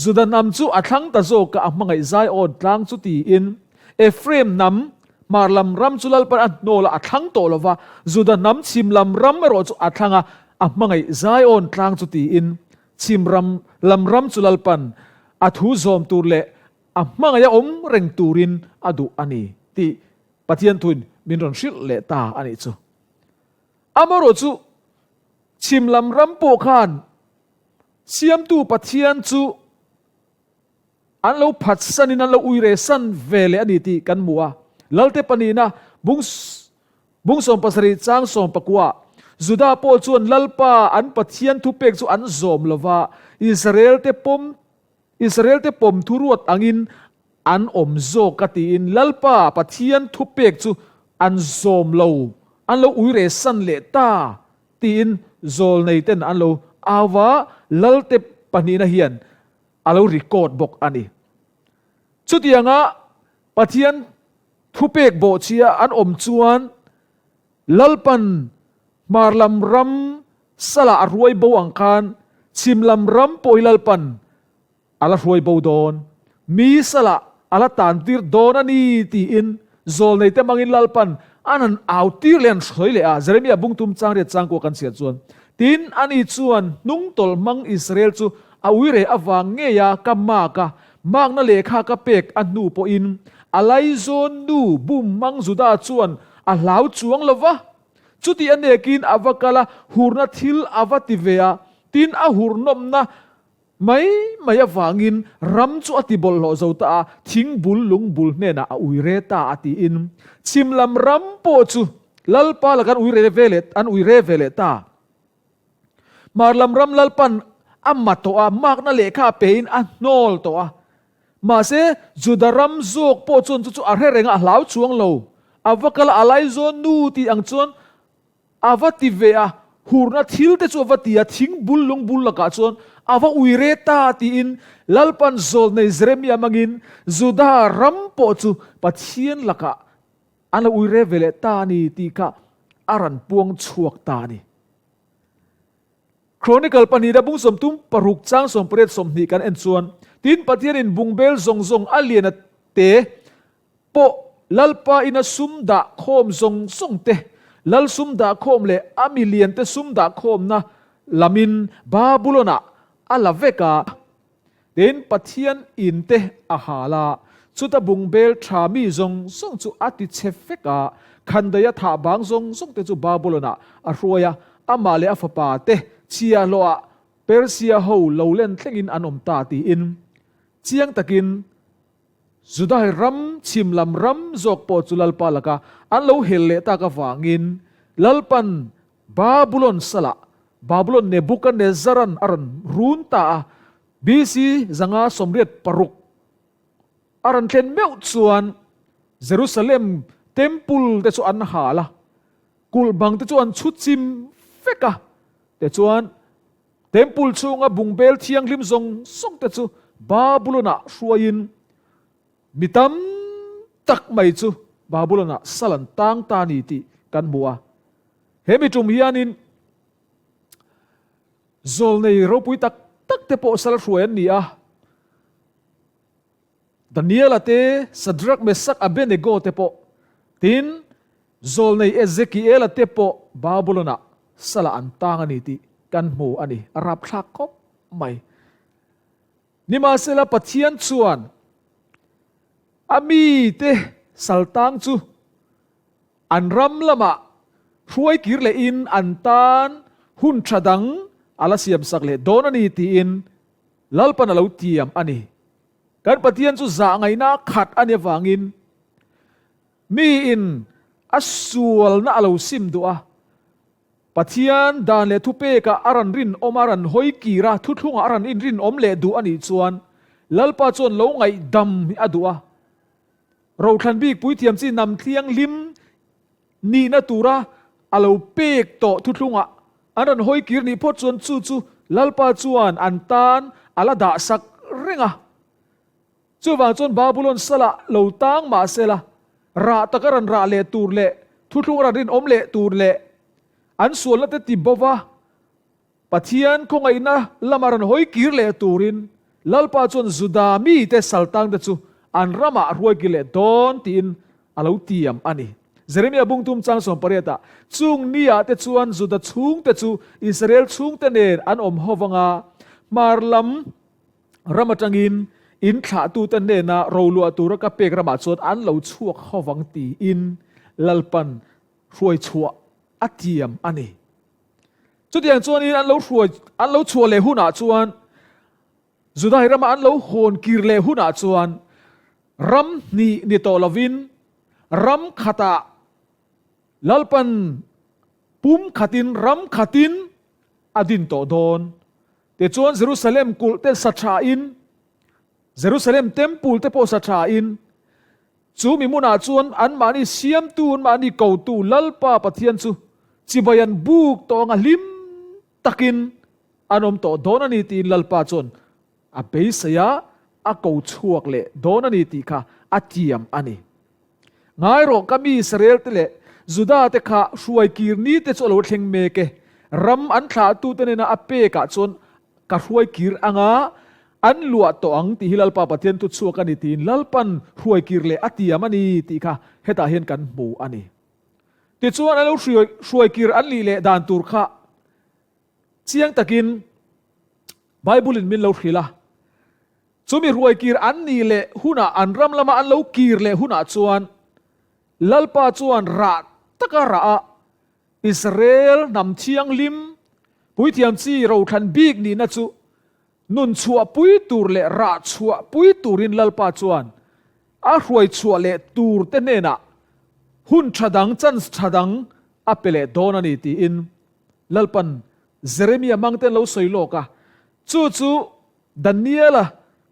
Juda hnam chu a thlang ta zawk a, a hmangaih zaiawn tlang chu tiin, Ephraim hnam hmar lam ram chu Lalpan a hnawl a, a thlang tawh lo va, Juda hnam chhim lam ram erawh chu a thlang a, a hmangaih zaiawn tlang chu tiin, chhim ram lam ram chu Lalpan a thu zawm tur leh a hmangaih a awm reng turin a duh a ni tih Pathian thuin min rawn hrilh leh ta a nih chu. Amaherawh chu chhim lam ram pawh khan Siamtu Pathian chu an lo phatsanin an lo uire san ve leh a ni tih kan hmu a. Lalte pahnihna bung bung 70 chang 19 Juda pawh chuan Lalpa an Pathian thupek chu an zawm lo va, Israel-te pawm Israel-te pawm thu ruat angin an awm zawk a tiin Lalpa Pathian thupek chu an zawm lo, an lo uire san leh ta tiin zawlneiten an lo au va, Lalte pahnihna hian a lo record bawk a ni. Chutianga Pathian thupek bawhchhia an awm chuan Lalpan hmar lam ram salah a ruai bo ang khan chhim lam ram pawh hi Lalpan. A la hruai bo dawn. Mi salah a la tan tir dawn a ni tiin zawlneite hmangin Lalpan an han au tir leh an hruai leh a, Jeremia bungtum changriat changkua kan chhiar chuan, Tin, ani chuan hnungtawlh hmang Israel chu a uire avang ngei a ka mak a, makna lehkha ka pek a hnu pawhin a laizawn nu bum hmang Juda chuan a hlau chuang lo va. Chuti a nekin a va kal a, hurna thil a va ti ve a, tin a hurnawmna Mai mai avangin ram chu a ti bawlhhlawh zo ta a, thing bul lung bul hnenah a ui re ta a tiin chhim lam ram pawh chu Lalpa laka an ui re ve leh an ui re ve leh ta. Hmar lam ram Lalpan a ma tawh a, makna lehkha a pein a hnawl tawh a. Mahse, Juda ram zawk pawh chuan chu chu a hre reng a, a hlau chuang lo. A va kal a, a laizawn nu tih ang chuan A va ti ve a, hurna thil te chu a va ti a, thing bul lung bul lakah chuan a va ui re ta tiin Lalpan zawlnei Jeremia hmangin Juda ram pawh chu Pathian lakah an lo ui re ve leh ta a ni tih kha a rawn puang chhuak ta a ni. Chronicle pahnihna bung sawmtum paruk chang sawmpariat 20 kan en chuan, Tin, Pathianin bungbel zawng zawng a lian a te Pawh Lalpa ina sum dah khawm zawng zawng te, Lal sum dah khawm leh a mi lian te sum dah khawmna lamin Babulon-ah a la vek a. Tin, Pathian in te a hal a, chuta bungbel tha mi zawng zawng chu a ti chhe vek a, khandaia thah bang zawng zawng te chu Babulon-ah a hruai a, amah leh a fapa te chhiahhlawhah Persia ho lo len thlengin an awm ta tiin chiang takin Judai ram chhim lam ram zawk pawh chu Lalpa laka an lo hel leh tak avangin Lalpan Babulon salah Babulon Nebuchadnezzar-an a rawn run ta a, BC 586 a rawn thlen meuh chuan Jerusalem Temple te chu an hal a, kulh bang te chu an chhu chim vek a, tichuan Temple chhunga bungbel thianghlim zawng zawng te chu Babulon-ah hruaiin mi tam tak mai chu Babulon-ah sal an tang ta a ni tih kan hmu a. He mi tum hianin zawlnei ropui tak tak te pawh sal hruai an ni a. Daniela te, Sadrak, Mesak, Abenego te pawh, tin, zawlnei Ezekiela te pawh Babulon-ah salah an tang a ni tih kan hmu a ni. A rapthlak khawp mai. Nimahsela, Pathian chuan a mite sal tang chu an ram lamah hruai kir lehin an tan hun tha dang a la siamsak leh dawn a ni tiin Lalpan a lo tiam a ni. Kan Pathian chu zah ngaihna khat a ni avangin miin a sualna a lo sim duh a. Pathian dan leh thupekah a rawn rinawm a, rawn hawi kir a, thuthlungah a rawn inrinawm leh duh a nih chuan Lalpa chuan lo ngaihdam hi a duh a. Rothlan bik puithiam chi nam thianghlim nihna tura a lo pek tawh thuthlungah an rawn hawi kir nih phawt chuan chu chu Lalpa chuan an tan a la dahsak reng a. Chuvang chuan Babulon salah lo tang mah sela, rah taka rawn rah leh tur leh thuthlung a rawn rinawm leh tur leh an sualna te ti bo va, Pathian khawngaihna lama rawn hawi kir leh turin Lalpa chuan Juda mite saltangte chu an ramah a hruai kir leh dawn tiin a lo tiam a ni. Jeremia bungtum chang 18 ah, Chung niah te chuan Juda chhungte chu Israel chhungte nen an awm ho vanga hmar lam ram atangin in thlahtute hnena roluah tura ka pek ramah chuan an lo chhuak ho vang tiin Lalpan hruai chhuah a tiam a ni. Chutiang chuanin an lo hruai, an lo chhuah leh hunah chuan, Judai rama an lo hawn kir leh hunah chuan ram hnih ni tawh lovin ram khatah Lalpan pum khatin ram khatin a din tawh dawn. Tichuan Jerusalem kulh te sa thain, Jerusalem temple te pawh sa thain, Chu mi hmunah chuan anmahni siamtu, anmahni kotu Lalpa Pathian chu chibai an buk tawh anga hlim takin an awm tawh dawn a ni tiin Lalpa chuan a beisei a, a ko chhuak leh dawn a ni tih kha a tiam a ni. Ngai rawh, ka mi Israel te leh Juda te kha hruai kir ni te chu a lo thleng mek e, ram an thlahtute nena a pekah chuan ka hruai kir anga. An luah tawh ang tih hi Lalpa Pathian thu chhuak a ni tiin Lalpan hruai kir leh a tiam a ni tih kha hetah hian kan hmu a ni. Tichuan an lo hruai kir an lih leh dan tur kha chiang takin Bible in min lo hrilh a. Chumi hruai kir an nih leh hunah an ram lama an lo kir leh hunah chuan Lalpa chuan rah taka rah a Israel hnam thianghlim puithiam chi rothlan bik nihna chu Nun chhuahpui tur leh rah chhuahpui turin Lalpa chuan a hruai chhuah leh tur te hnenah hun tha dang, chance tha dang a pe leh dawn a ni tiin Lalpan Jeremia mangten lo sawi lawk a. Chu chu Daniela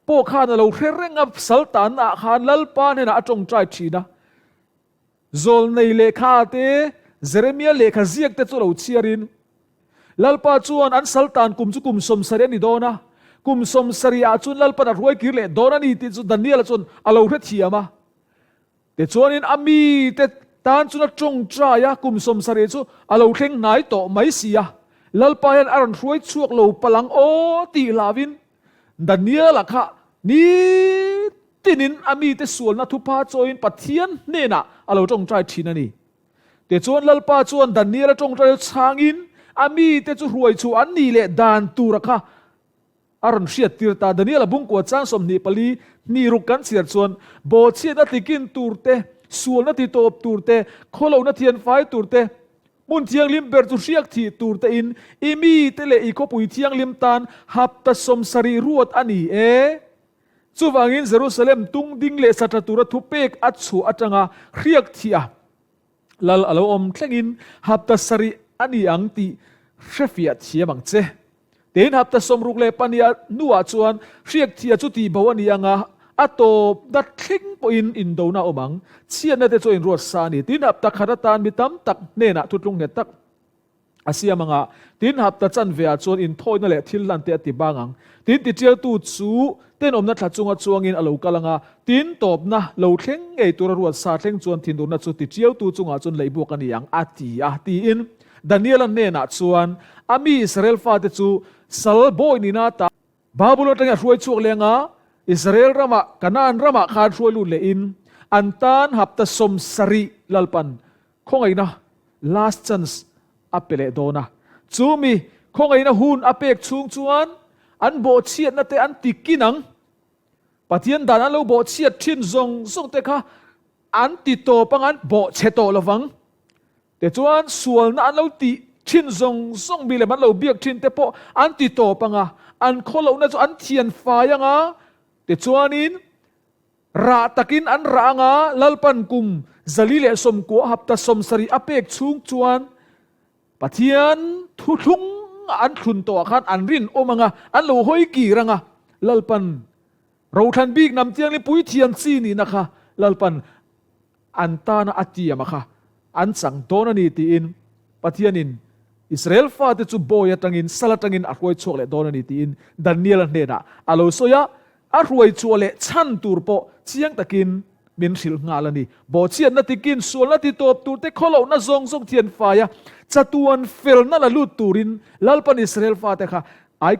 pawh khan a lo hre reng a, sal tanna ah khan Lalpa hnenah a tawngtai thin a. Zawlnei lehkha te, Jeremia lehkha ziak te chu lo chhiarin Lalpa chuan an sal tan kum chu kum 70 a ni dawn a, kum 70 ah chuan Lalpan a hruai kir leh dawn a ni tih chu Daniela chuan a lo hrethiam a. Tichuanin a mite tan chuan a tawngtai a, kum 70 chu a lo thleng hnai tawh mai si a, Lalpa hian a rawn hruai chhuak lo palang aw tih hlauhin Daniela kha nitinin a mite sualna thupha chawiin Pathian hnenah a lo tawngtai thin a ni. Tichuan Lalpa chuan Daniela tawngtai chu chhangin a mite chu hruai chhuah an nih leh dan tura kha a rawn hriat tir ta. Daniela bungkua chang 24 hnih ruk kan chhiar chuan bawhchhiatna tikin tur te, sualna titawp tur te, khawlohna thianfai tur te, hmun thianghlim ber chu hriak thih tur tein i mite leh i khawpui thianghlim tan hapta 70 ruat a ni e. Chuvangin Jerusalem tung ding leh sa tha tura thupek a chhuah atanga hriak thih a lal a lo awm thlengin hapta sarih a ni ang tih hrefiah thiam ang che. Tin, hapta 62 hnuah chuan hriak thih a chu tihbo a ni ang a, a tawp dat thleng pawhin indona a awm ang. Chhiatna te chu a inruat sa a ni. Tin, hapta khat atan mi tam tak hnenah thutlung nghet tak A siam anga, tin hapta chanve ah chuan inthawina leh thil hlan te a ti bang ang. Tin titialtu chu tenawmna thla chunga chuangin a lo kal anga, tin tawpna lo thleng ngei tura ruat sa thleng chuan thinurna chu titialtu chungah chuan leihbuak a ni ang, a ti a, tiin Daniela hnenah chuan a mi Israel fate chu sal bawi nina ta Babul atangin a hruai chhuak leng a, Israel ramah, Kanaan ramah khan hruai lut lehin an tan hapta 70 Lalpan khawngaihna, last chance, a pe leh dawn a. Chu mi khawngaihna hun a pek chhung chuan an bawhchhiatna te an ti kin ang. Pathian dan an lo bawhchhiat thin zawng zawng te kha an ti tawp ang, an bawhchhe tawh lovang. Tichuan, sualna an lo tih thin zawng zawng milem an lo biak thin te pawh an ti tawp ang a, an khawlohna chu an thian fai ang a, tichuanin rah takin an rah ang a, Lalpan kum 490 hapta 70 a pek chhung chuan Pathian thuthlung an thlun tawhah khan an rinawm ang a, an lo hawi kir ang a, Lalpan rothlan bik nam thianghlim puithiam chi nihna kha Lalpan an tana a tiam a kha an chang dawn a ni tiin Pathianin Israel fate chu bawi atangin sal atangin a hruai chhuak leh dawn a ni tiin Daniela hnenah a lo sawi a, a hruai chhuah leh chhan tur pawh chiang takin min hrilh nghal a ni. Bawhchhiatna tikin sualna titawp tur te khawlohna zawng zawng thian fai a, chatuan felna la lut turin Lalpan Israel fate kha ai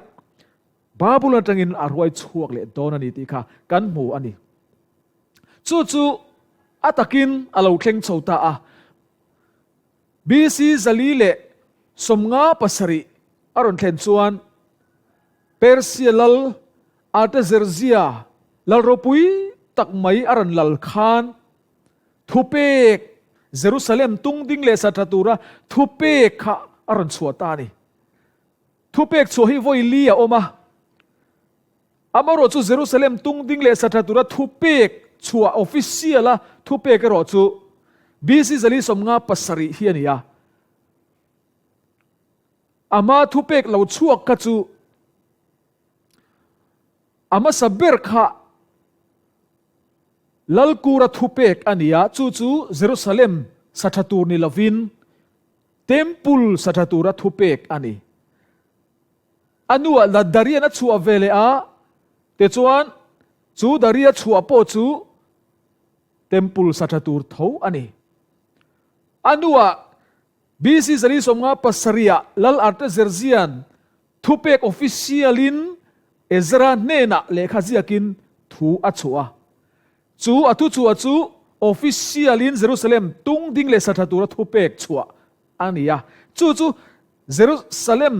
Babul atangin a hruai chhuak leh dawn a ni tih kha kan hmu a ni. Chu chu a takin a lo thleng chho ta a. BC 457 a rawn thlen chuan Persia lal Artaxerxes lal ropui tak mai a rawn lal khan thupek Jerusalem tung ding leh sa tha tura thupek kha a rawn chhuah ta a ni. Thupek chhuah hi vawi li a awm a. Amaherawh chu Jerusalem tung ding leh sa tha tura thupek chhuah official a thupek erawh chu BC 457 hi a ni a. Ama thupek lo chhuak kha chu a hmasa ber kha Lalkura thupek a ni a, chu chu Jerusalem sa tha tur ni lovin Temple sa tha tura thupek a ni. A nuah la Darian a chhuah ve leh a, tichuan chu Daria chhuah pawh chu Temple sa tha tur tho a ni. A nuah BC 457 ah Lal Artaxerxes-an thupek official-in. Ezra hnenah lehkha ziakin thu a chhuah a. Chu a thuchhuah chu official-in Jerusalem tung ding leh sa tha tura thupek chhuah a ni a. Chu chu Jerusalem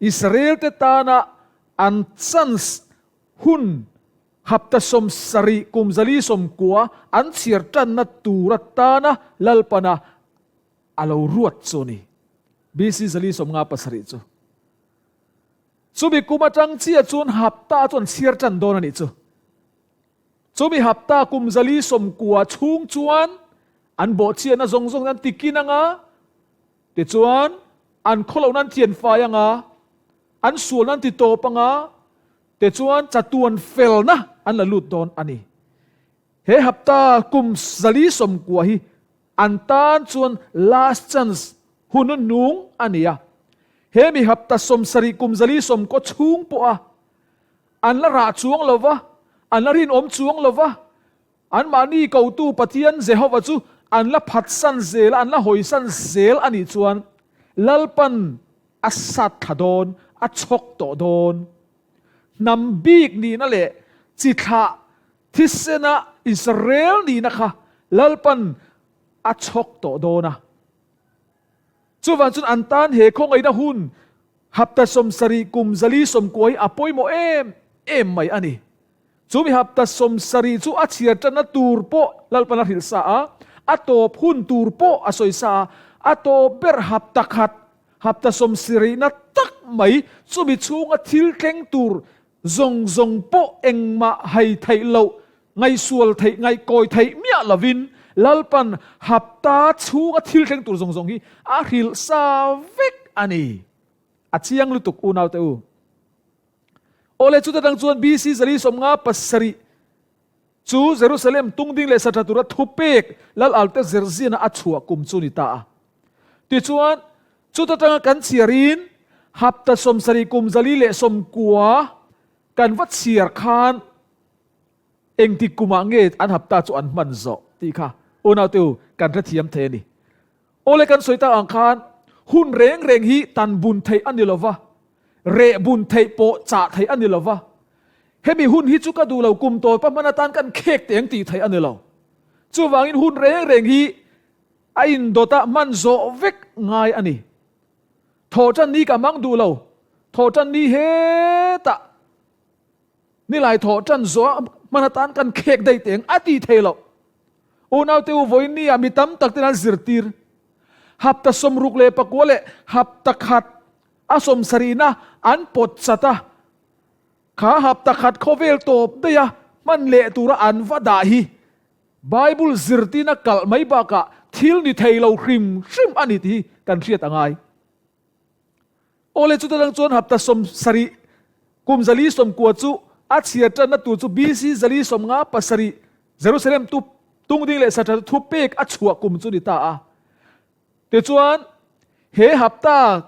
Israel-te tana an chance hun hapta 70 kum 490 an chhiar tanna tur atana Lalpana a lo ruat chu a ni. BC 457 chu. Chumi kum atang chiah chuan hapta chu an chhiar tan dawn a nih chu. Chumi hapta kum 490 chhung chuan an bawhchhiatna zawng zawng an tikin anga, tichuan an khawlohna an thianfai anga, an sualna an ti tawp anga, tichuan chatuan felna an la lut dawn a ni. He hapta kum 490 hi An tan chuan last chance hun nung a ni a. He mi hapta 70 kum 490 chhung pawha an la rah chuang lo va, an la rinawm chuang lo va, anmahni kotu Pathian Jehova chu an la phatsan zel a, an la hawisan zel a nih chuan Lalpan a sat thla dawn, a chhawk tawh dawn. Hnam bik nihna leh chi thlah Thisena Israel nihna kha Lalpan a chhawk tawh dawn a. Chuvang chuan an tan he khawngaihna hun hapta 70 kum 490 hi a pawimawh em em mai a ni. Chumi hapta 70 chu a chhiar tanna tur pawh Lalpan a hrilh sa a, a tawp hun tur pawh a sawi sa a, a tawp ber hapta khat, hapta 70na tak mai chumi chhunga thil thleng tur Zawng zawng pawh engmah hai theih loh, ngaihsual theih, ngaihkawi theih miah lovin Lalpan hapta chhunga thil thleng tur zawng zawng hi a hrilh sa vek a ni. A chiang lutuk unaute u. Awle chuta tang chuan BC 457 chu Jerusalem tungding leh sa tha tura thupek Lal Alte Zerziana a chhuah kum chu ni ta a. Tichuan, chuta tanga kan chhiarin hapta 70 kum 490 kan va chhiar khan engtik kumah nge an hapta chu an hman zawh tih kha unaute u kan hrethiam thei a ni. Awle kan sawi tak ang khan hun reng reng hi tan bun theih a ni lova, reh bun theih pawh chah theih a ni lova, hemi hun hi chu ka duh lo kum tawpa hman atan kan khek teh ang tih theih a ni lo. Chuvangin hun reng reng hi A indawtah hman zawh vek ngai a ni. Thawhtan ni ka hmang duh lo. Thawhtan ni hetah nilai thawhtan zawh hman atan kan khek daih teh ang a ti thei loh. Unaute u vawiin ni ah mi tam tak ten an zirtir. Hapta 69 leh hapta khat a 70na an pawt chat a. Kha hapta khat khawvel tawp daih a hman leh tura an va dah hi Bible zirtina kalh mai bakah thil ni thei lo hrim hrim a ni tih hi kan hriat a ngai. Awle chuta dang chuan hapta 70 kum 490 chu a chhiar tanna tur chu BC 457 Jerusalem tu tungding leh satha thu pek a chhuah kum chu ni ta a. Tichuan he hapta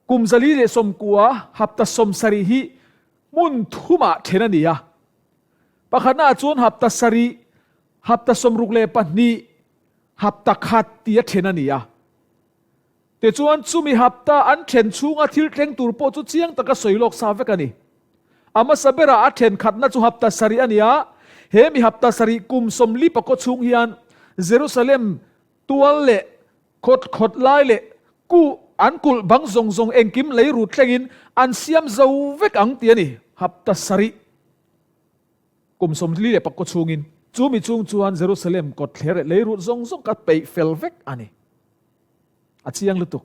kum 490 hapta 70 hi hmun thumah then a ni a. Pakhatnaah chuan hapta sarih, hapta 62, hapta khat tih a then a ni a. Tichuan chumi hapta an then chhunga thil thleng tur pawh chu chiang taka sawi lawk sa vek a ni. A hmasa berah a then khatna chu hapta sarih a ni a, he mi hapta sarih kum 40 pakaw chhung hian Jerusalem tual leh khawt khawt lai leh ku an kulh bang zawng zawng engkim lei rut thlengin an siam zo vek ang tih a ni, hapta sarih. Kum 44 chhungin chu mi chung chuan Jerusalem kawtthler leh leirut zawng zawng ka peih fel vek a ni. A chiang lutuk.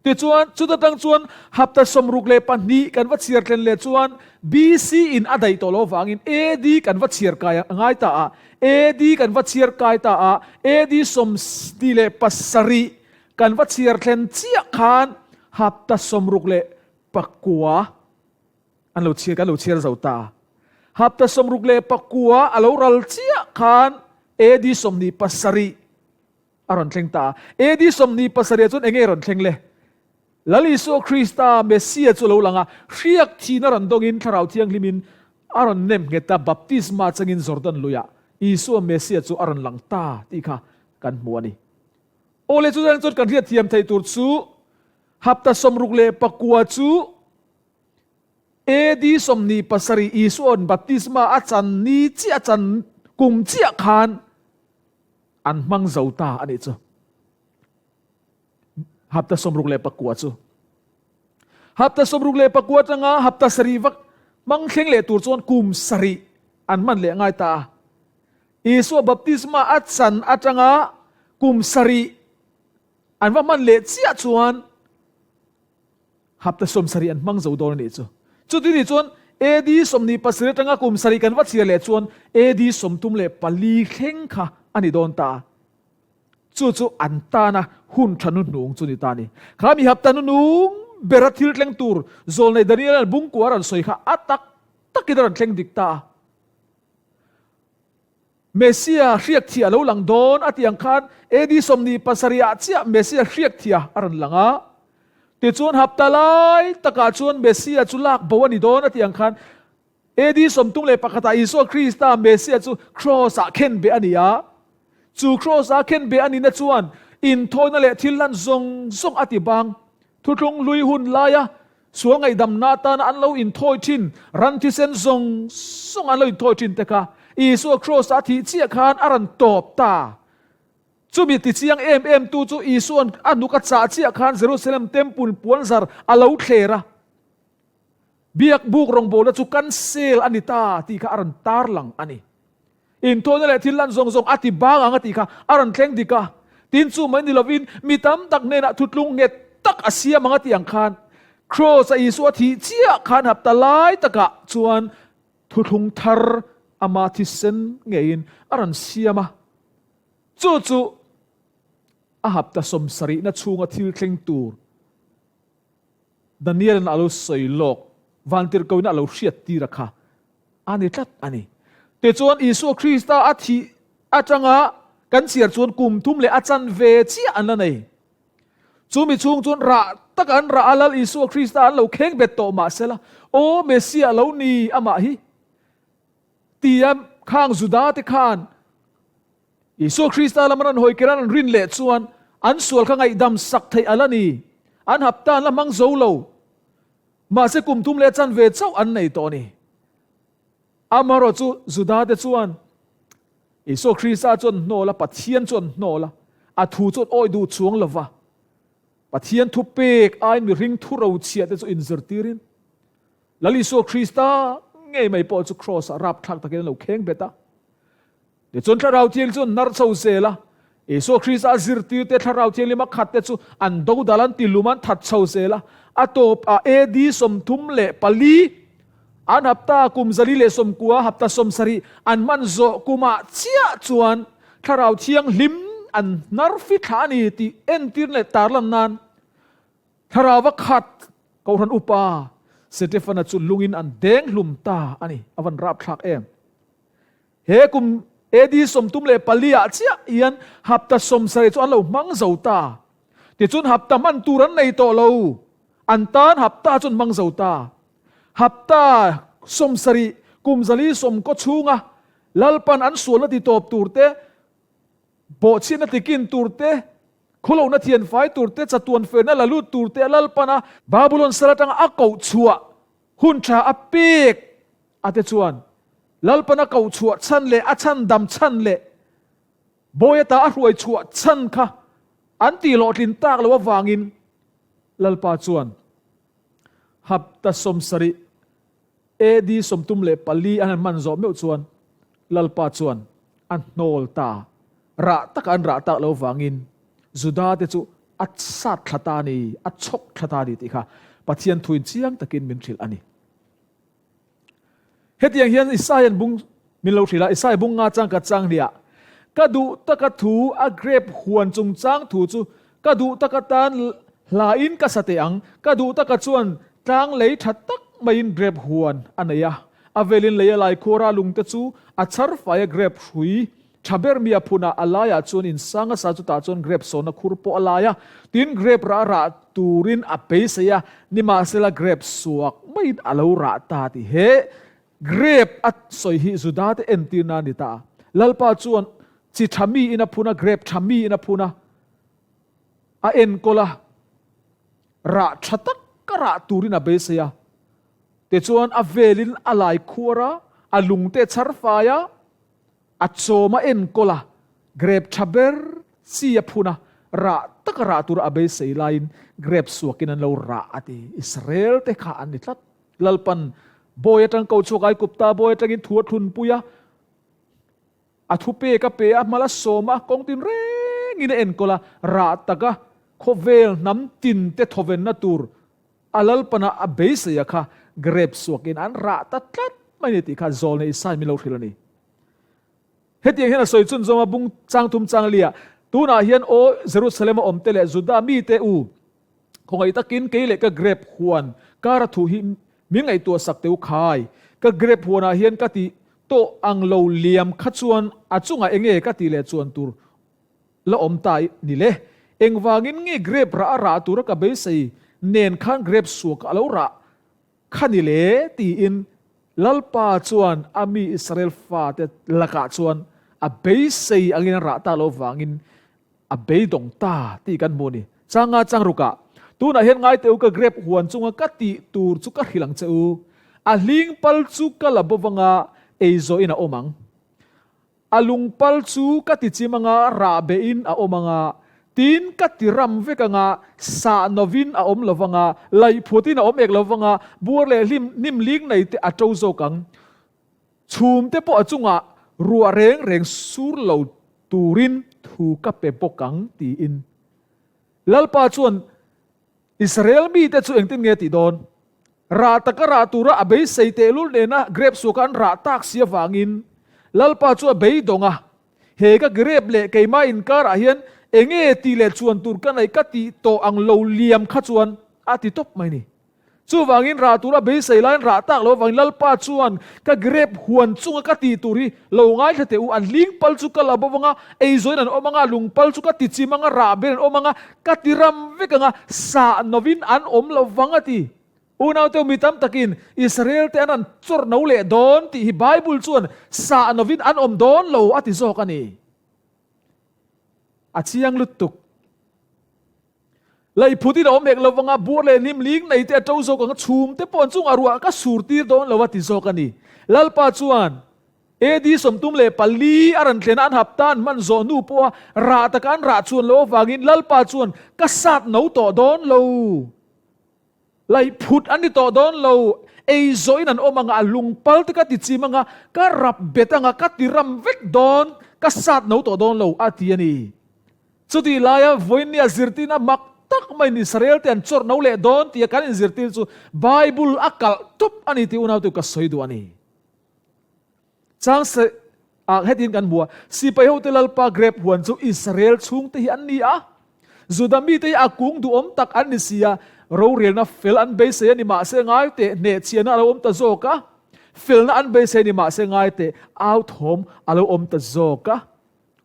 Tichuan, chuta tang chuan hapta 62 kan va chhiar thlen leh chuan BC in a daih tawh lo vangin AD kan va chhiar kai a ngai ta a, AD kan va chhiar kai ta a, AD 27 kan va chhiar thlen chiah khan hapta 69 An lo chhiar, kan lo chhiar zo ta. Hapta 69 a lo ral chiah khan AD 27 a rawn thleng ta a. AD 27 ah chuan eng nge rawn thleng le? Lal Isua Krista, Messia chu a lo lang a, hriak thihna rawn dawngin Thlarau Thianghlimin a rawn nem nghet a, baptisma changin Jordan luiah Isua Messia chu a rawn lang ta tih kha kan hmu a ni. Awle chu chuan kan hriatthiam theih tur chu hapta 69 chu. AD 27 Isua'n baptisma a chan ni chiah a chan kum chiah khan an hmang zo ta a nih chu. Hapta 69 chu. Hapta 69 atanga hapta sarih vak hmang thleng leh tur chuan kum sarih an hman leh ngai ta a. Isua baptisma a chan atanga kum sarih an va hman leh chiah chuan Hapta 70 an hmang zo dawn a nih chu. Chuti nih chuan AD 27 atanga kum sarih kan va chhiar leh chuan AD 34 thleng kha a ni dawn ta a. Chu chu an tana hun tha nuhnung chu ni ta a ni. Kha mi hapta nuhnung bera thil thleng tur Zawlnei Daniel-a'n bungkua a rawn sawi kha a tak takin a rawn thleng dik ta a. Messia hriak thih a lo lang dawn a tih ang khan AD 27 ah chiah Messia hriak thih a rawn lang a. Tichuan hapta lai takah chuan Messia chu lak bo a ni dawn a tih ang khan AD 31 ah Isua Krista Messia chu Kraws ah khen beh a ni a. Chu Kraws a khen beh a nihna chuan inthawina leh thil hlan zawng zawng a ti bang. Thuthlung hlui hun laia Sual ngaihdamna atana an lo inthawi thin, ran thisen zawng zawng an lo inthawi thin te kha Isua Kraws-a a thih chiah khan a rawn tawp ta. Chumi tichiang em em tu chu Isua'n a hnuk a chah chiah khan Jerusalem Temple puanzar a lo thler a, Biak buk rawngbawlna chu cancel a ni ta tih kha a rawn tarlang a ni. Inthawina leh thil lan zawng zawng a ti bang ang a tih kha a rawn thleng dik a. Tin chu mai ni lovin mi tam tak hnenah thutlung nghet tak a siam ang a tih ang khan Kraws a Isua thih chiah khan hapta lai takah chuan thuthlung thar ama thisen ngeiin a rawn siam a. Chu chu a hapta sawmsarihna chhunga thil thleng tur Daniel-in a lo sawi lawk, vantirhkohina a lo hriat tir a kha a ni tlat a ni. Tichuan, Isua Krista a thih atanga kan chhiar chuan kum thum leh a chan ve chiah an la nei. Chu mi chhung chuan rah taka an rah a, Lal Isua Krista an lo kheng bet tawh mah sela, Aw Messiah lo ni amah hi, tia khang Juda te khan Isua Krista lama rawn hawi kir an rawn rin leh chuan an sual kha ngaihdam sak theih a la ni. An hapta an la hmang zo lo. Mahse kum thum leh chan ve chauh an nei tawh a ni. Amaherawh chu Juda te chuan Isua Krista chuan hnawl a, Pathian chuan hnawl a, a thu chuan awi duh chuang lo va. Pathian thu pek aiin mihring thu rochhiah te chu inzirtirin Lal Isua Krista ngei mai pawh chu Kraws ah rapthlak takin an lo kheng bet a. Tichuan Thlarau Thianghlim chu an hnar chho zel a, Isua Krista a zirtirte Thlarau Thianghlim a khatte chu an dodal an tilum an that chho zel a, a tawp ah AD 34 an hapta kum 490 hapta 70 an hman zawh kum ah chiah chuan Thlarau Thianghlim an hnar fithla a ni tih entir leh tarlan nan Thlarau a khat Kohhran upa Setefana chu lungin an deng hlum ta a ni, a van rapthlak em. He kum AD 34 ah chiah hian hapta 70 chu an lo hmang zo ta. Tichuan hapta hman tur an nei tawh lo. An tan hapta chu an hmang zo ta. Hapta 70 kum 490 chhunga Lalpan an sualna ti tawp tur te, bawhchhiatna ti kin tur te, khulohna thianfai tur te, chatuan ferna la lut tur te a Lalpana Babulon sal atanga a koh chhuah hun tha a pek a te chuan Lalpana koh chhuah chhan leh a chhan dam chhan leh bawi ata a hruai chhuah chhan kha an tih hlawhtlin tak loh avangin Lalpa chuan hapta 70 AD 34 an han hman zawh meuh chuan Lalpa chuan a hnawl ta rah taka an rah tak loh avangin Juda te chu a sat thla ta a ni, a chhawk thla ta a ni tih kha Pathian thuin chiang takin min hrilh a ni. Hetiang hian Isaiah bung min lo hrilh a, Isaiah bung nga chang ka chang hliah. Ka duh taka thu a grape huan chungchang thu chu ka duh taka tan hlain ka sa teh ang. Ka duh taka chuan tlang lei tha tak maiin grape huan a nei a. A velin lei a lai khuara lungte chu a chhar fai a grape hrui tha ber mi a phun a, a laiah chuan in sang a sa chutah chuan grape sawna khur pawh a lai a, tin grape rah rah turin a beisei a, nimahsela grape suak maiin a lo rah ta tih he grape a sawi hi Juda te entirna a ni ta a. Lalpa chuan chi tha mi in a phun a, grape tha mi in a phun a, a enkawl a, rah tha taka rah turin a beisei a. Tichuan a velin a lai khuar a, a lungte a chhar fai a, a chawm a enkawl a, grep tha ber chi a phun a, rah taka rah tura a beisei laiin grep suakin an lo rah a ti. Israel te kha an ni tlat. Lalpan bawi atang ko chhuak Aigupta bawi atangin thu a thlunpui a, a thupek a pe a, hmal a sawm a, kawng tin rengin a enkawl a, rah taka khawvel hnam tin te thawvenna tur A lalpana a beiseia kha grep suakin an rah ta tlat mai ni tih kha Zawlnei Isai min lo hrilh a ni. Hetiang hian a sawi chun zawng a bung chang thum chang liah, Tunah hian aw Jerusalem a awmte leh Juda mite u, khawngaih takin kei leh ka grep huan kara thu hi min ngaihtuah sak teu khai. Ka grep huanah hian ka tih tawh ang lo liam kha chuan a chungah enge ka tih leh chuan tur La awm ta ni le. Engvangin nge grape rah a rah tura ka beisei nen khan grape suak a lo rah kha ni le? tiin Lalpa chuan a mi Israel fate lakah chuan a beisei angin a rah ta lo vangin a beidawng ta tih kan hmu a ni. Changa changrukah, Tunah hian ngai teh u ka grape huan chunga ka tih tur chu ka hrilh ang che u. A hling pal chu ka la bo vanga ei zawhin a awm ang. A lungpal chu ka ti chim anga rah behin a awm anga, tin ka ti ram vek anga sah novin a awm lo vanga, laih phutin a awm ek lo vanga, buar leh hlim hnim ling nei te a to zawk ang. Chhum te pawh a chungah ruah reng reng sur lo turin thu ka pe bawk ang tiin Lalpa chuan Israel mite chu engtin nge tih dawn? Rah taka rah tura a beisei tehlul nena grep suaka an rah tak si avangin Lalpa chu a beidawng a, He ka grep leh keimah inkarah hian enge tih leh chuan tur ka neih ka tih tawh ang lo liam kha chuan a ti tawp mai ni. Chuvangin rah tura beisei laiin rah tak lo avangin Lalpa chuan ka grep huan chunga ka tih tur hi lo ngaithla teh u, a hling pal chu ka la bo anga, eizawiin an awm anga, a lung pal chu ka ti chim anga, rah ber an awm anga, ka ti ram vek anga, sah novin an awm lo vang a ti. Unaute mi tam takin Israel te an rawn chawrh no leh dawn tih hi Bible chuan sah novin an awm dawn lo a ti zawk a ni. A chiang lutuk. Leiphutin a awm hek lo vanga buar leh hlim ling nei te a to zawk ang a, chhum te pawh an chungah ruah ka sur tir dawn lo a ti zawk a ni. Lalpa chuan AD 34 a rawn thlen a, an hapta an hman zawh hnu pawha rah taka an rah chuan loh avangin Lalpa chuan ka sat no tawh dawn lo. Laihphut an ni tawh dawn lo, ei zawhin an awm anga, a lungpal te ka ti chim anga, ka rap bet anga, ka ti ram vek dawn, ka sat no tawh dawn lo, a ti a ni. Chutih laia vawiinnia zirtirna mak tak maiin Israel te an chawrh no leh dawn tia kan inzirtir chu Bible a kalh tawp a ni tih unautu ka sawi duh a ni. Chang se ah hetin kan hmu a, sipai hote Lalpa grep huan chu Israel chhungte hi an ni a, Juda mite hi a kung duhawm tak an ni si a, rorelna fel an beisei a ni mahse ngai teh hnehchhiahna a lo awm ta zawk a, felna an beisei a ni mahse ngai teh au thawm a lo awm ta zawk a.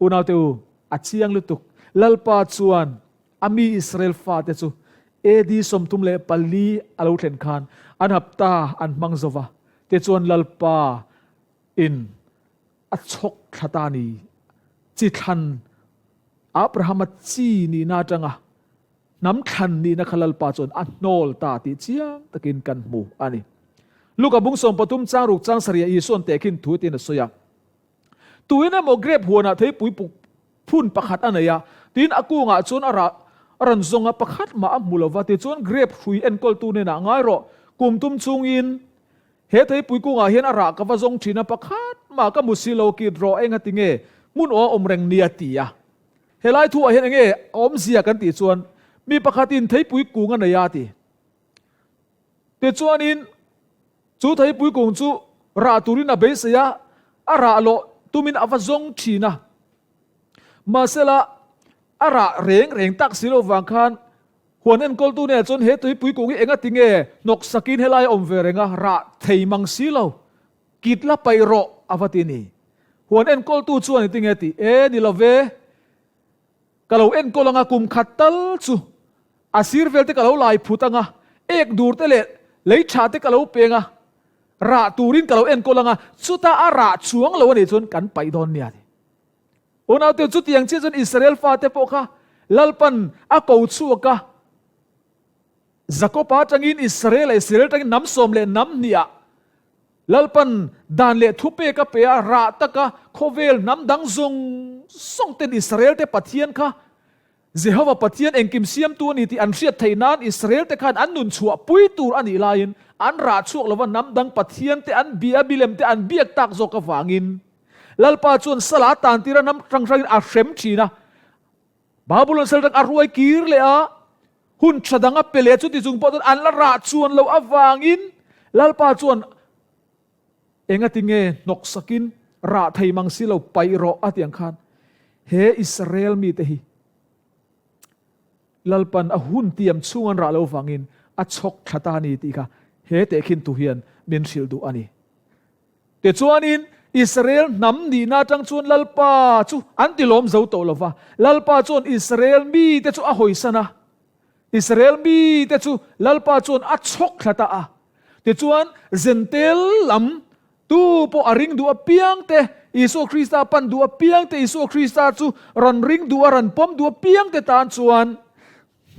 Unaute u, a chiang lutuk, Lalpa chuan a mi Israel fate chu AD 34 a lo thlen khan an hapta an hmang zo va, tichuan Lalpa in a chhawk thla ta ni. Chi thlan Abrahama chi nihna atanga hnam thlan nihna kha Lalpa chuan a hnawl ta tih chiang takin kan hmu a ni. Luka bung 13 chang ruk chang sarih ah Isua'n tehkhin thu tiin a sawi a. Tuin emaw grep huanah theipui puk phun pakhat a nei a, tin a kungah chuan a rah a rawn zawng a, pakhat mah a hmu lo va, tichuan grep hrui enkawltu hnenah ngai rawh, kum tum chungin he theipui kungah hian a rah ka va zawng thin a, pakhat mah ka hmu si lo, kit rawh, eng a ti nge hmun aw a awm reng nia ti a. Helai thuah hian enge a awmzia kan tih chuan mi pakhatin theipui kung a nei a ti. Tichuanin chu theipui kung chu rah turin a beisei a, a rah loh tumin a va zawng thin a. Mahsela, a rah reng reng tak si lo vang khan huan enkawltu hnenah chuan he tuipui kung hi enga tinge hnawk sakin helai a awm ve reng a, rah thei mang si lo, kit la paih rawh a va ti a ni. Huan enkawltu chuan engtinge a tih? E, ni lo ve. Ka lo enkawl anga kum khat tal chu a sir vel te ka lo lai phut anga, ek dur te leh lei tha te ka lo peng a, rah turin ka lo enkawl anga, chuta a rah chuang lo a nih chuan kan paih dawn nia ti. Unaute chutiang chiah chuan Israel fate pawh kha Lalpan a ko chhuak a. Jakoba atangin Israel a, Israel atangin hnam sawm leh hnam hnih ah Lalpan dan leh thupek a pe a, rah taka khawvel hnam dang zawng zawng ten Israel te Pathian kha Jehova Pathian engkim siamtu a ni tih an hriat theih nan Israel te khan an nun chhuah pui tur a nih laiin an rah chhuak lova hnam dang Pathian te an bia milem te an biak tak zawk avangin Lalpa chuan sala tan tira hnam hrang hrangin a hrem thin a. Babulon sal dang a ruai kir leh a, hun tha dang a pe leh a, chuti chung pawh chuan an la rah chuan loh avangin Lalpa chuan engati nge hnawk sakin rah thei mang si lo paih rawh a ti ang khan he Israel mite hi Lalpan a hun tiam chhung an rah lo vangin a chhawk thla ta a ni tih kha he tehkhin tu hian min hrilh duh a ni. Tichuanin, Israel hnam nihna atang chuan Lalpa chu an tilawm zo tawh lo va. Lalpa chuan Israel mite chu a hawisan a. Israel mite chu Lalpa chuan a chhawk thla ta a. Tichuan, Zentel lam tu pawh a ring duh apiangte, Isua Krista pan duh apiangte, Isua Krista chu rawn ring duh a, rawn pawm duh apiangte tan chuan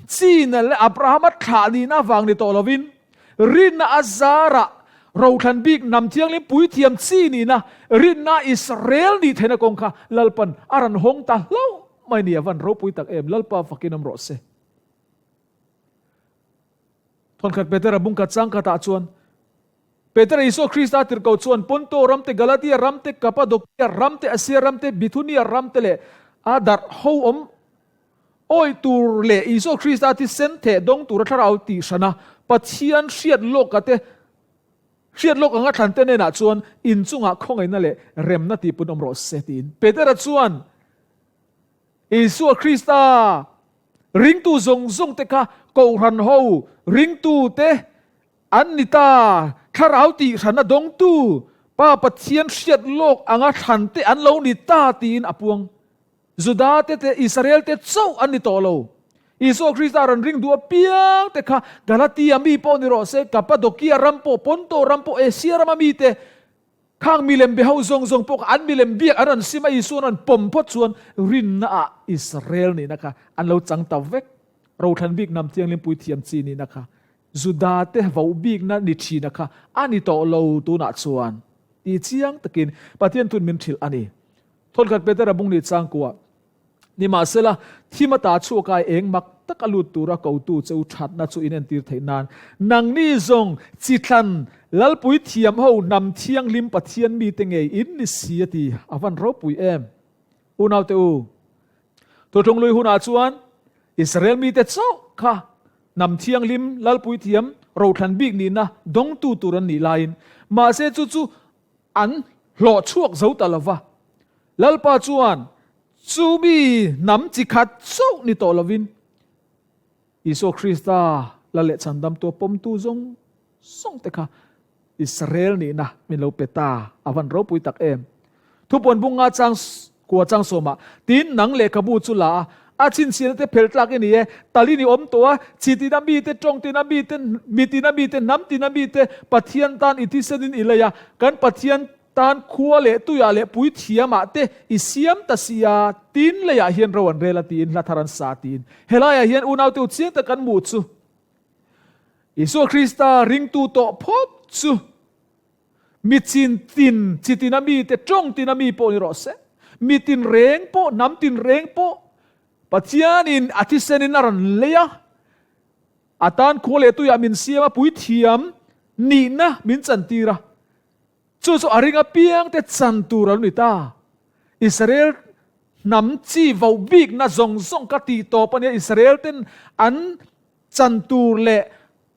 China leh Abrahama thlah nihna avang ni tawh lovin, rinna a zarah rothlan bik hnam thianghlim puithiam chi nihna, rinna Israel nih theihna kawng kha Lalpan a rawn hawng ta hlauh mai ni a van ropui tak em, Lalpa fakin awm rawh se. Thawnkhat Petera bungkhat changkhatah chuan Petera Isua Krista tirhkoh chuan Ponto ram te, Galatia ram te, Kapadokia ram te, Asia ram te, Bithunia ram te leh a darh ho awm Awih tur leh Isua Krista thisen theh dawng tura thlarau tih hrana Pathian hriat lawka te hriat lawk anga thlante hnenah chuan inchungah khawngaihna leh remna tih pun awm rawh se tiin Petera chuan Isua Krista ringtu zawng zawng te kha Kohhran ho ringtu te an ni ta, thlarau tih hrana dawngtu Pa Pathian hriat lawk anga thlante an lo ni ta tiin a puang. Juda te te Israel te chauh an ni tawh lo. Isua Krista rawn ring duh apiang te kha Galatia mi pawh ni rawh se, Kapadokia ram pawh, Ponto ram pawh, Asia rama mi te, khang milem be ho zawng zawng pawh kha an milem biak an rawn sim a, Isua an rawn pawm phawt chuan rinna ah Israel nihna kha an lo chang ta vek. Rothlan bik hnam thianghlim puithiam chi nihna kha Juda te voh bikna ni thina kha a ni tawh lo tunah chuan ti chiang takin Pathian thun min hrilh a ni. Thawnkhat Petera bung ni changkua, Nimahsela, thim ata chhuak ai eng mak tak a lut tura kotu che u thatna chu in entir theih nan, nangni zawng chithlan Lalpui thiam ho hnam thianghlim Pathian mite ngei in ni si a ti, a van ropui em? Unaute u, Thuthlung lui hunah chuan Israel mite chauh kha hnam thianghlim Lalpui thiam rothlan bik nihna dawngtu tur an nih laiin, mahse chu chu an hlawh chhuak zo ta lo va. Lalpa chuan chu mi hnam chi khat chauh ni tawh lovin Isua Krista la leh chhandamtu a pawmtu zawng zawng te kha Israel nihna min lo pe ta a van ropui tak em. Thupuan bung nga chang kua chang sawmah tin nang lehkhabu chu la a, a chhinchhiahna te phel tlak i ni e, talin i awm tawh a, chi tina mite, tawng tina mite, mi tina mite, hnam tina mite, Pathian tan i thisenin i lei a, kan Pathian tan khua leh tuiah leh puithiamah te i siam ta si a, tin leiah hian ro an rel a tiin hla thar an sa tiin. Helaiah hian unaute u chiang tak kan hmuh chu Isua Krista ringtu tawh phawt chu Mi chin tin, chi tina mite, tawng tina mi pawh ni rawh se. Mi tin reng pawh, hnam tin reng pawh Pathianin a thisenin a rawn lei a, a tan khua leh tuiah min siam a, puithiam nihna min chantir a. Chu chu a ring apiangte chan tur a lo ni ta. Israel hnam chi voh bikna zawng zawng ka tih tawp a nia, Israel ten an chan tur leh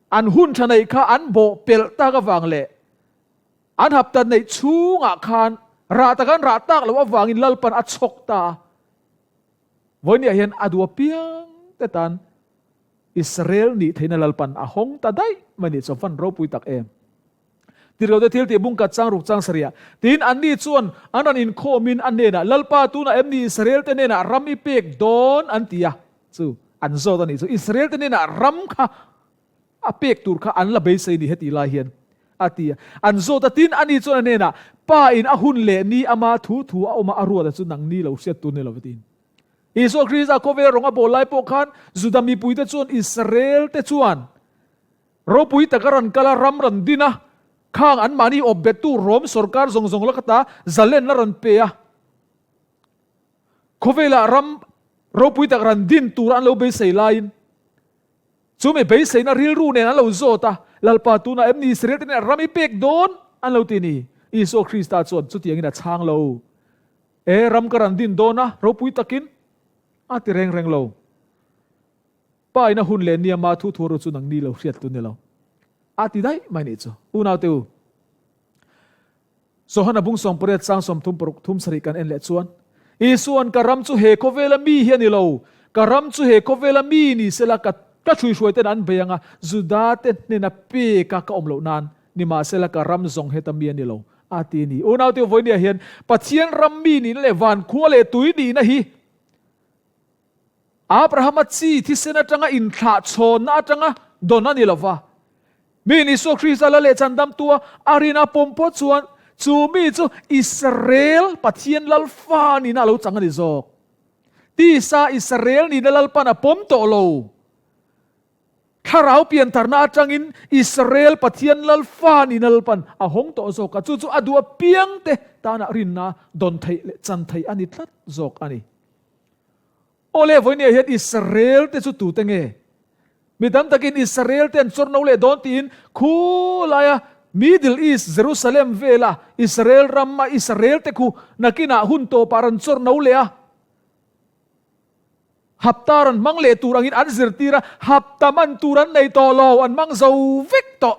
An hun tha neih kha an bawh pelh tak avang leh an hapta neih chhungah khan rah tak an rah tak loh avangin Lalpan a chhawk ta a. Vawinia hian a duh apiang te tan Israel nih theihna Lalpan a hawng ta daih mai nih chuan fan ropui tak em. Tirhkohte thil tih bungkhat chang ruk chang sarih ah tiin anni chuan an rawn inkhawmin a hnenah, Lalpa tunah em ni Israel te hnenah ram i pek dawn? an ti a. Chu an zawt a nih chu Israel te hnenah ram kha a pek tur kha an la beisei ni heti lai hian a ti a. An zawt a tin ani chuan a hnenah, Pa in a hun leh ni ama thu thu a awm a, a ruat a chu nang ni lo hriat tur ni lo tiin. Isua Krista khawvel rawng a bawl lai pawh khan Juda mipuite chuan Israel te chuan. Ropui taka rawn kal a, ram rawn din a, khang anmahni awp bettu Rom sorkar zawng zawng lakata zalenna rawn pe a, khawvelah ram ropui tak rawn din tura an lo beisei laiin chumi beiseina rilru nen an lo zawt a, Lalpa tunah em ni Israel te nen ram i pek dawn? an lo ti ni. Isua Krista chuan chutiangin a chhang lo. E, ram ka rawn din dawn a, ropui takin a ti reng reng lo. Pa in a hun leh nia ma thu thu ru chu nang ni lo hriat tu ni lo. A ti daih mai nih chu. Unaute u, Johana bung 18 chang 36 thum sarih kan en leh chuan, Isua'n ka ram chu he khawvela mi hi a ni lo, ka ram chu he khawvela mi ni sela ka ka hruihruai ten an bei anga Juda te hnena peka ka awm loh nan, nimahsela ka ram zawng heta mi a ni lo, a ti a ni. Unaute u, vawinia hian Pathian ram mi nihna leh van khua leh tui nihna hi Abrahama chi thisen atanga inthlahchhawnna atanga dawn a ni lo va. Mi in Isua Krista la leh chandamtua a rin a pawm pawh chuan chu mi chu Israel Pathian lal fa nihna a lo chang a ni zawk. Tisa Israel nihna Lalpan a pawm tawh lo. Thlarau piantharna atangin Israel Pathian lal fa nihna Lalpan a hawng tawh zawk a, chu chu a duh apiangte tana rinna dawn theih leh chan theih a ni tlat zawk a ni. Awle, vawinia hian Israel te chu tute nge? Mi tam takin Israel te an chawrno leh dawn tiin khulaia Middle East, Jerusalem vela Israel rama Israel te khu nakinah hun tawpah rawn chawrno leh a, hapta rawn hmang leh tur angin an zirtir a, hapta man tur an nei tawh lo, an hmang zo vek tawh.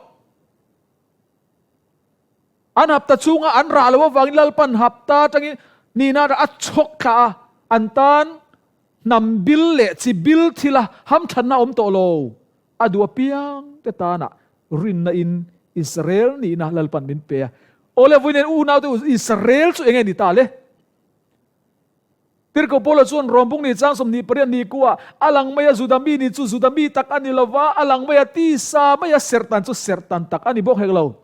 An hapta chhunga an rah loh avangin Lalpan hapta atangin nihna a chhawk thla a, an tan hnam bil leh chi bil thila hamthatna a awm tawh lo. A duh apiang te tanah rinna in Israel nihna Lalpan min pe a. Awle vawiin unaute u Israel chu enge ni ta le? Tirhkoh Paula chuan Rom bung ni chang 28 ni kuah a lang mai a, Juda mi ni chu Juda mi tak a ni lo va, a lang mai a, tisa mai a, serhtan chu serhtan tak a ni bawk hek lo.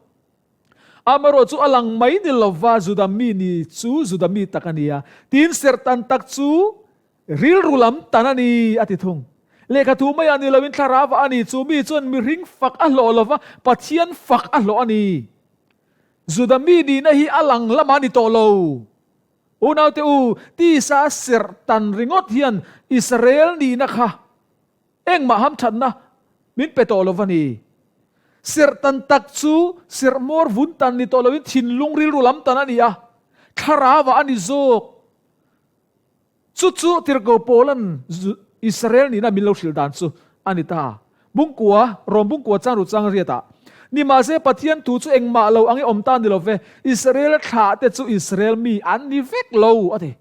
Amaherawh chu a lang mai ni lo va, Juda mi ni chu Juda mi tak a ni a, tin serhtan tak chu rilru lam tan a ni, a ti thung. Lehkha thu maiah ni loin thlarau a ni, chu mi chuan mihring fak a hlawh lo va, Pathian fak a hlawh a ni. Juda mi nihna hi a lang lamah a ni tawh lo. Unaute u, tisa serh tan ringawt hian Israel nihna kha engmah hamthatna min pe tawh lo va ni. Serh tan tak chu serh hmawr vun tan ni tawh loin thinlung rilru lam tan a ni a, thlarauah a ni zawk. Chu chu Tirhkoh Paula'n Israel nihna min lo hrilh dan chu a ni ta. Bungkua, Rom bungkua chang ru chang riatah, Nimahse Pathian thu chu engmah lo ang i awm ta ni lo ve, Israel thlah te chu Israel mi an ni vek lo, a ti.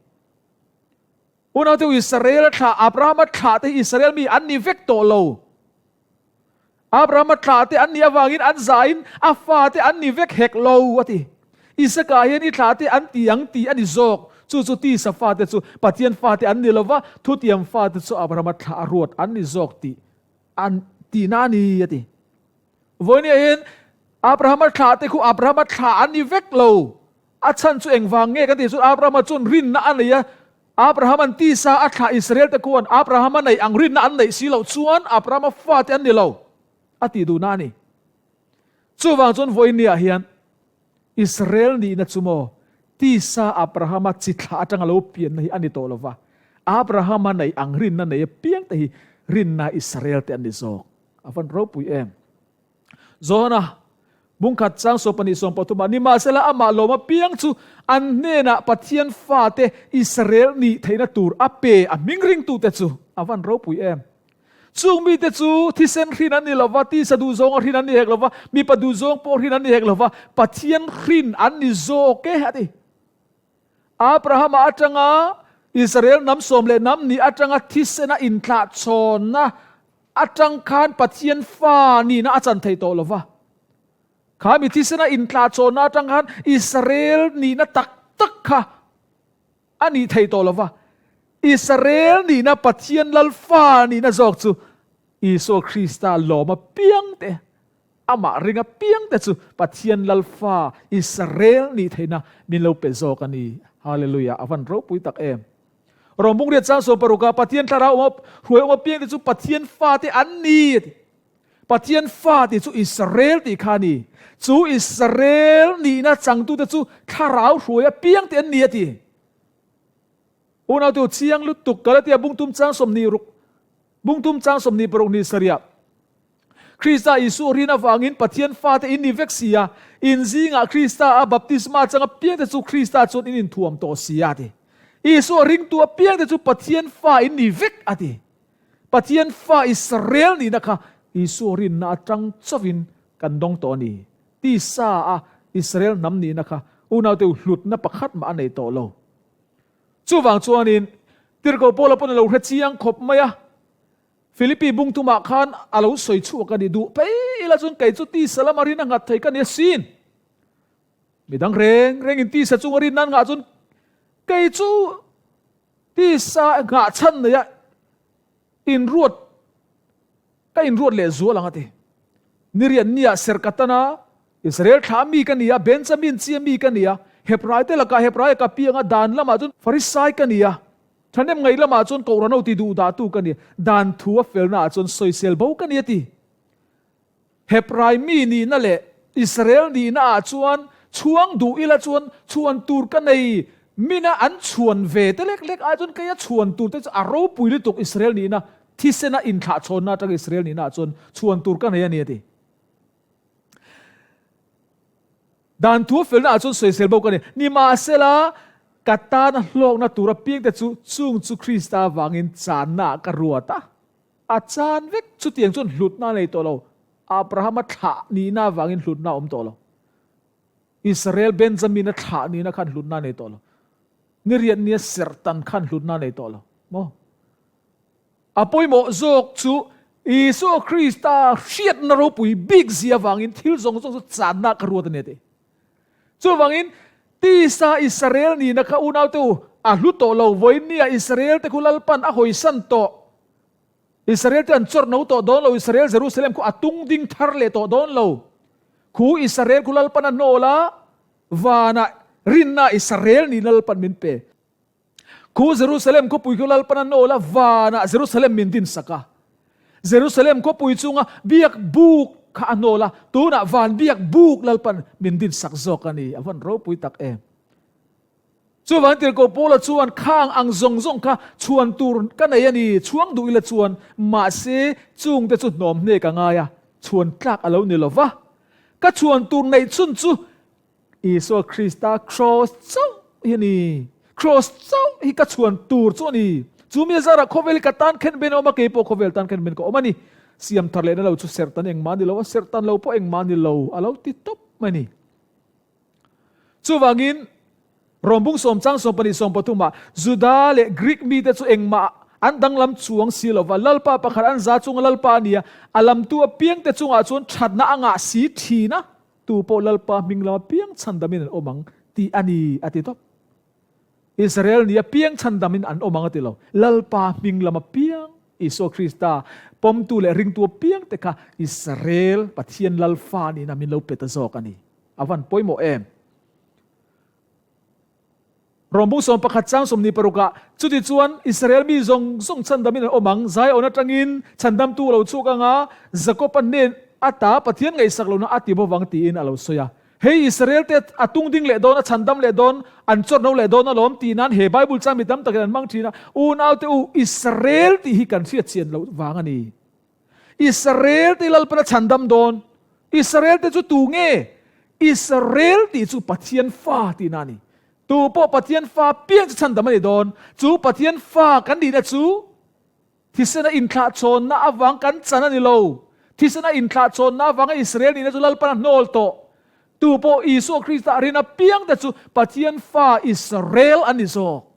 Unaute u, Israel thlah, Abrahama thlah te hi Israel mi an ni vek tawh lo. Abrahama thlah te an nih avangin an zahin a fate an ni vek hek lo, a ti. Isaka hian i thlah te an ti ang tih a ni zawk. Chu chu tisa fate chu Pathian fate an ni lo va, thutiam fate chu Abrahama thlah a ruat an ni zawk tih an tihna a ni, a ti. Vawinia hian Abrahama thlah te khu Abrahama thlah an ni vek lo. A chhan chu engvang nge kan tih chuan Abrahama chuan rinna a nei a, Abrahama'n tisa a thlah Israel-te khuan Abrahama neih ang rinna an neih si loh chuan Abrahama fate an ni lo a tih duhna a ni. Chuvang chuan vawiinniah hian Israel nihna chu maw tisa Abrahama chi thlah atanga lo pianna hi a ni tawh lo va, Abrahama neih ang rinna nei apiangte hi rinna Israel-te an ni zawk. A van ropui em! Johana bungkhat chang 12 13 ah, Nimahsela amah lawm apiang chu an hnenah Pathian fate Israel nih theihna tur a pe a hming ringtute chu a van ropui em. Chung mite chu thisen hrin an ni lova, tisa duhzawng a hrin an ni hek lova, mipa duhzawng pawh hrin an ni hek lova, Pathian hrin an ni zawk e, a ti. Abrahama atanga Israel hnam sawm leh hnam ni atanga thisena inthlahchhawnna atang khan Pathian fa nihna a chan thei tawh lo va. Kha mi thisena inthlahchhawnna atang khan Israel nihna tak tak kha a nih thei tawh lo va. Israel nihna Pathian lal fa nihna zawk chu Isua Krista lawm apiang te Amah ring apiangte chu Pathian Lalfa Israel nih theihna min lo pe zawk a ni. Hallelujah! A van ropui tak em! Rom bung riat chang 16 ah Pathian thlarau awm hruai awm apiangte chu Pathian fate an ni a ti. Pathian fa tih chu Israel tih kha a ni. Chu Israel nihna changtute chu thlarau hruai apiang tih an ni a ti. Unaute u chiang lutuk Galatia bungtum chang 26 bungtum chang 26 ni sarih ah Krista Isu rin avangin Pathian fate in ni vek si a, in zingah Krista a baptisma chang apiangte chu Krista chuan in inthuam tawh si a ti. Isua ringtu apiangte chu Pathian fa in ni vek a ti. Pathian fa Israel nihna kha Isua rinna atang chauhin kan dawng tawh a ni. Tisa a Israel hnam nihna kha unaute u hlutna pakhat mah a nei tawh lo. Chuvang chuanin Tirhkoh Paula pawn a lo hre chiang khawp mai a, Philippi bungtumah khan a lo sawi chhuak a ni duh phei ila chuan kei chu tisa lama rin a nghat thei ka ni asin. Midang reng rengin tisa chunga rin nan ngah chuan kei chu tisa nghah chhan neia inruat ka inruat leh zual ang a ti. Nirian nia ser ka tan a, Israel thla mi ka ni a, Benjamin chia mi ka ni a, Hebraite lakah Hebraia ka piang a, dan lamah chuan Farisai ka ni a, Thahnem ngaih lamah chuan Kohhran ho ti duh dahtu ka ni, dan thu a felnaah chuan sawisel bo ka ni a ti. Hebrai mi nihna leh Israel nihnaah chuan chhuang duh ila chuan chhuan tur ka nei, mina an chhuan ve te lek lek ai chuan keia chhuan tur te chu a ropui lutuk Israel nihna, thisena inthlahchhawnna atanga Israel nihnaah chuan chhuan tur ka nei a ni a ti. Dan thu felnaah chuan sawisel bo ka ni. Nimahsela, ka tana hlawkna tur apiangte chu chung chu Krista avangin channaah ka ruat a. A chan vek chutiang chuan hlutna a nei tawh lo. Abrahama thlah nihna avangin hlutna a awm tawh lo. Israel Benjamina thlah nihna khan hlutna a nei tawh lo. Niriat nia serhtan khan hlutna a nei tawh lo. Maw? A pawimawh zawk chu Isua Krista hriatna ropui bik zia avangin thil zawng zawng chu channa ka ruat a ni a ti. Chuvangin tisa Israel nihna kha unaute u a hlu tawh lo, vawinia Israel te khu Lalpan a hawisan tawh. Israel te an chawrh no tawh dawn lo, Israel Jerusalem khu a tung ding thar leh tawh dawn lo. Khu Israel khu Lalpan a hnawl a, vanah rinna Israel nihna Lalpan min pe. Khu Jerusalem khawpui khu Lalpan a nawl a, vanah Jerusalem min din sak a. Jerusalem khawpui chunga biak buk kha a nawl a, tunah van biak buk Lalpan min din sak zawk a ni. A van ropui tak em. Chuvang Tirhkoh Paula chuan khang ang zawng zawng kha chhuan tur ka nei a ni, chhuang duh ila chuan, mahse chungte chu hnawm hnek a ngai a, chhuan tlak a lo ni lo va. Ka chhuan tur neih chhun chu Isua Krista kraws chauh hi a ni. Kraws chauh hi ka chhuan tur chu a ni. Chu mi zarah khawvel hi ka tan khen ben a awm a, kei pawh khawvel tan khen ben ka awm a ni. Siam thar lehna lo chu serhtan engmah a ni lo a, serhtan lo pawh engmah a ni lo, a lo ti tawp mai a ni. Chuvangin, Rawmbung sawmchang 12 13 ah Juda leh Greek mite chu engmah an danglam chuang si lova, Lalpa pakhat an za chunga Lalpa a ni a, a lamtu apiangte chungah chuan thatna a ngah si thin a. Tu pawh Lalpa hming lama piang chhandamin an awm ang tih a ni, a ti tawp. Israel nia piang chhandamin an awm ang a ti lo. Lalpa hming lama piang Isua Krista pawmtu leh ringtu apiangte kha Israel Pathian Lalfa nihna min lo pe ta zawk a ni. A van pawimawh em? Rawmbung 11 chang 26 ah, Chutichuan Israel mi zawng zawng chhandamin an awm ang, Zion atangin chhandamtu a lo chhuak ang a, Jakob-a hnen ata Pathian ngaihsak lohna a ti bawk ang tiin a lo sawi a. Hei Israel te a tung ding leh dawn, a chhandam leh dawn, an chawrhno leh dawn alawm tih nan he Bible chang mi tam takin an hmang thin a, Unaute u, Israel tih hi kan hriatchian loh vang a ni. Israel te Lalpan a chhandam dawn. Israel te chu tu nge? Israel tih chu Pathian fa tihna a ni. Tu pawh Pathian fa piang chu chhandam a ni dawn. Chu Pathian fa kan nihna chu thisena inthlahchhawnna avang kan chan a ni lo. Thisena inthlahchhawnna avanga Israel nihna chu Lalpan a hnawl tawh. Tu pawh Isua Krista a rin apiang te chu Pathian fa Israel an ni zawk.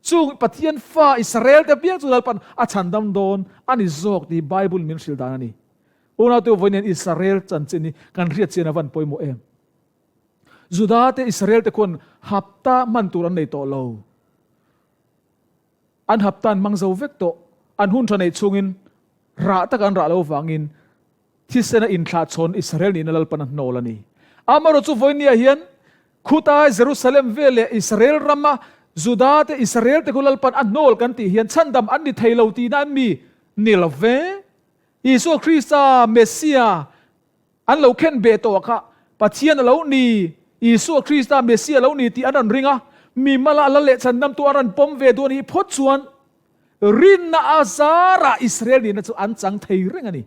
Chung Pathian fa Israel te piang chu Lalpan a chhandam dawn a ni zawk tih Bible min hrilh dan a ni. Unau te vawiin hian Israel chanchin hi kan hriat chian a van pawimawh em? Juda te Israel te khuan hapta hman tur an nei tawh lo. An hapta an hmang zo vek tawh. An hun tha neih chhungin rah taka an rah lo vangin Thisena inthlahchhawn Israel nihna Lalpan a hnawl a ni. Amaherawh chu vawinia hian khutai Jerusalem vel leh Israel rama Juda te Israel te khu Lalpan a hnawl kan tih hian chhandam an ni thei lo tihna an mi ni lo ve. Isua Krista Messia an lo khen beh tawh kha Pathian a lo ni, Isua Krista Messia a lo ni tih an rawn ring a, mi mala a la leh chhandamtu an rawn pawm ve duh a nih phawt chuan rinna a zarah Israel nihna chu an chang thei reng a ni.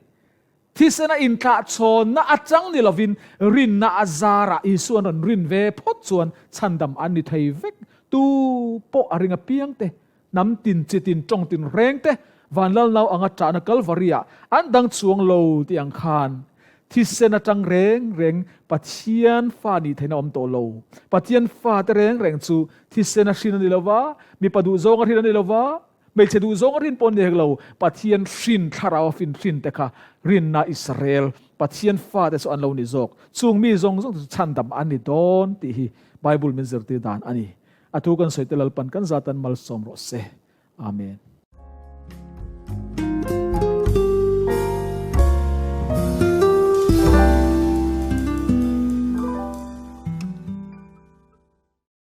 Thisena inthlahchhawnna atang ni lovin rinna a zarah Isua an rawn rin ve phawt chuan chhandam an ni thei vek. Tu pawh a ring apiang te, hnam tin, chi tin, tawng tin reng te, Vanlal nau anga ṭahna Kalvari-ah an dang chuang lo tih ang khan thisen atang reng reng Pathian fa nih theihna awm tawh lo. Pathian fate reng reng chu thisen a hrin a ni lo va, mipa duhzawng a hrin a ni lo va, Hmeichhe duh zawng a rin pawh nek lo, Pathian hrin thlarau a fin hrin te kha rinna Israel, Pathian fate chu an lo ni zawk. Chung mi zawng zawng te chu chhandam an ni dawn tih hi Bible min zirtir dan a ni. A thu kan sawi te Lalpan kan zatan malsawm rawh se. Amen.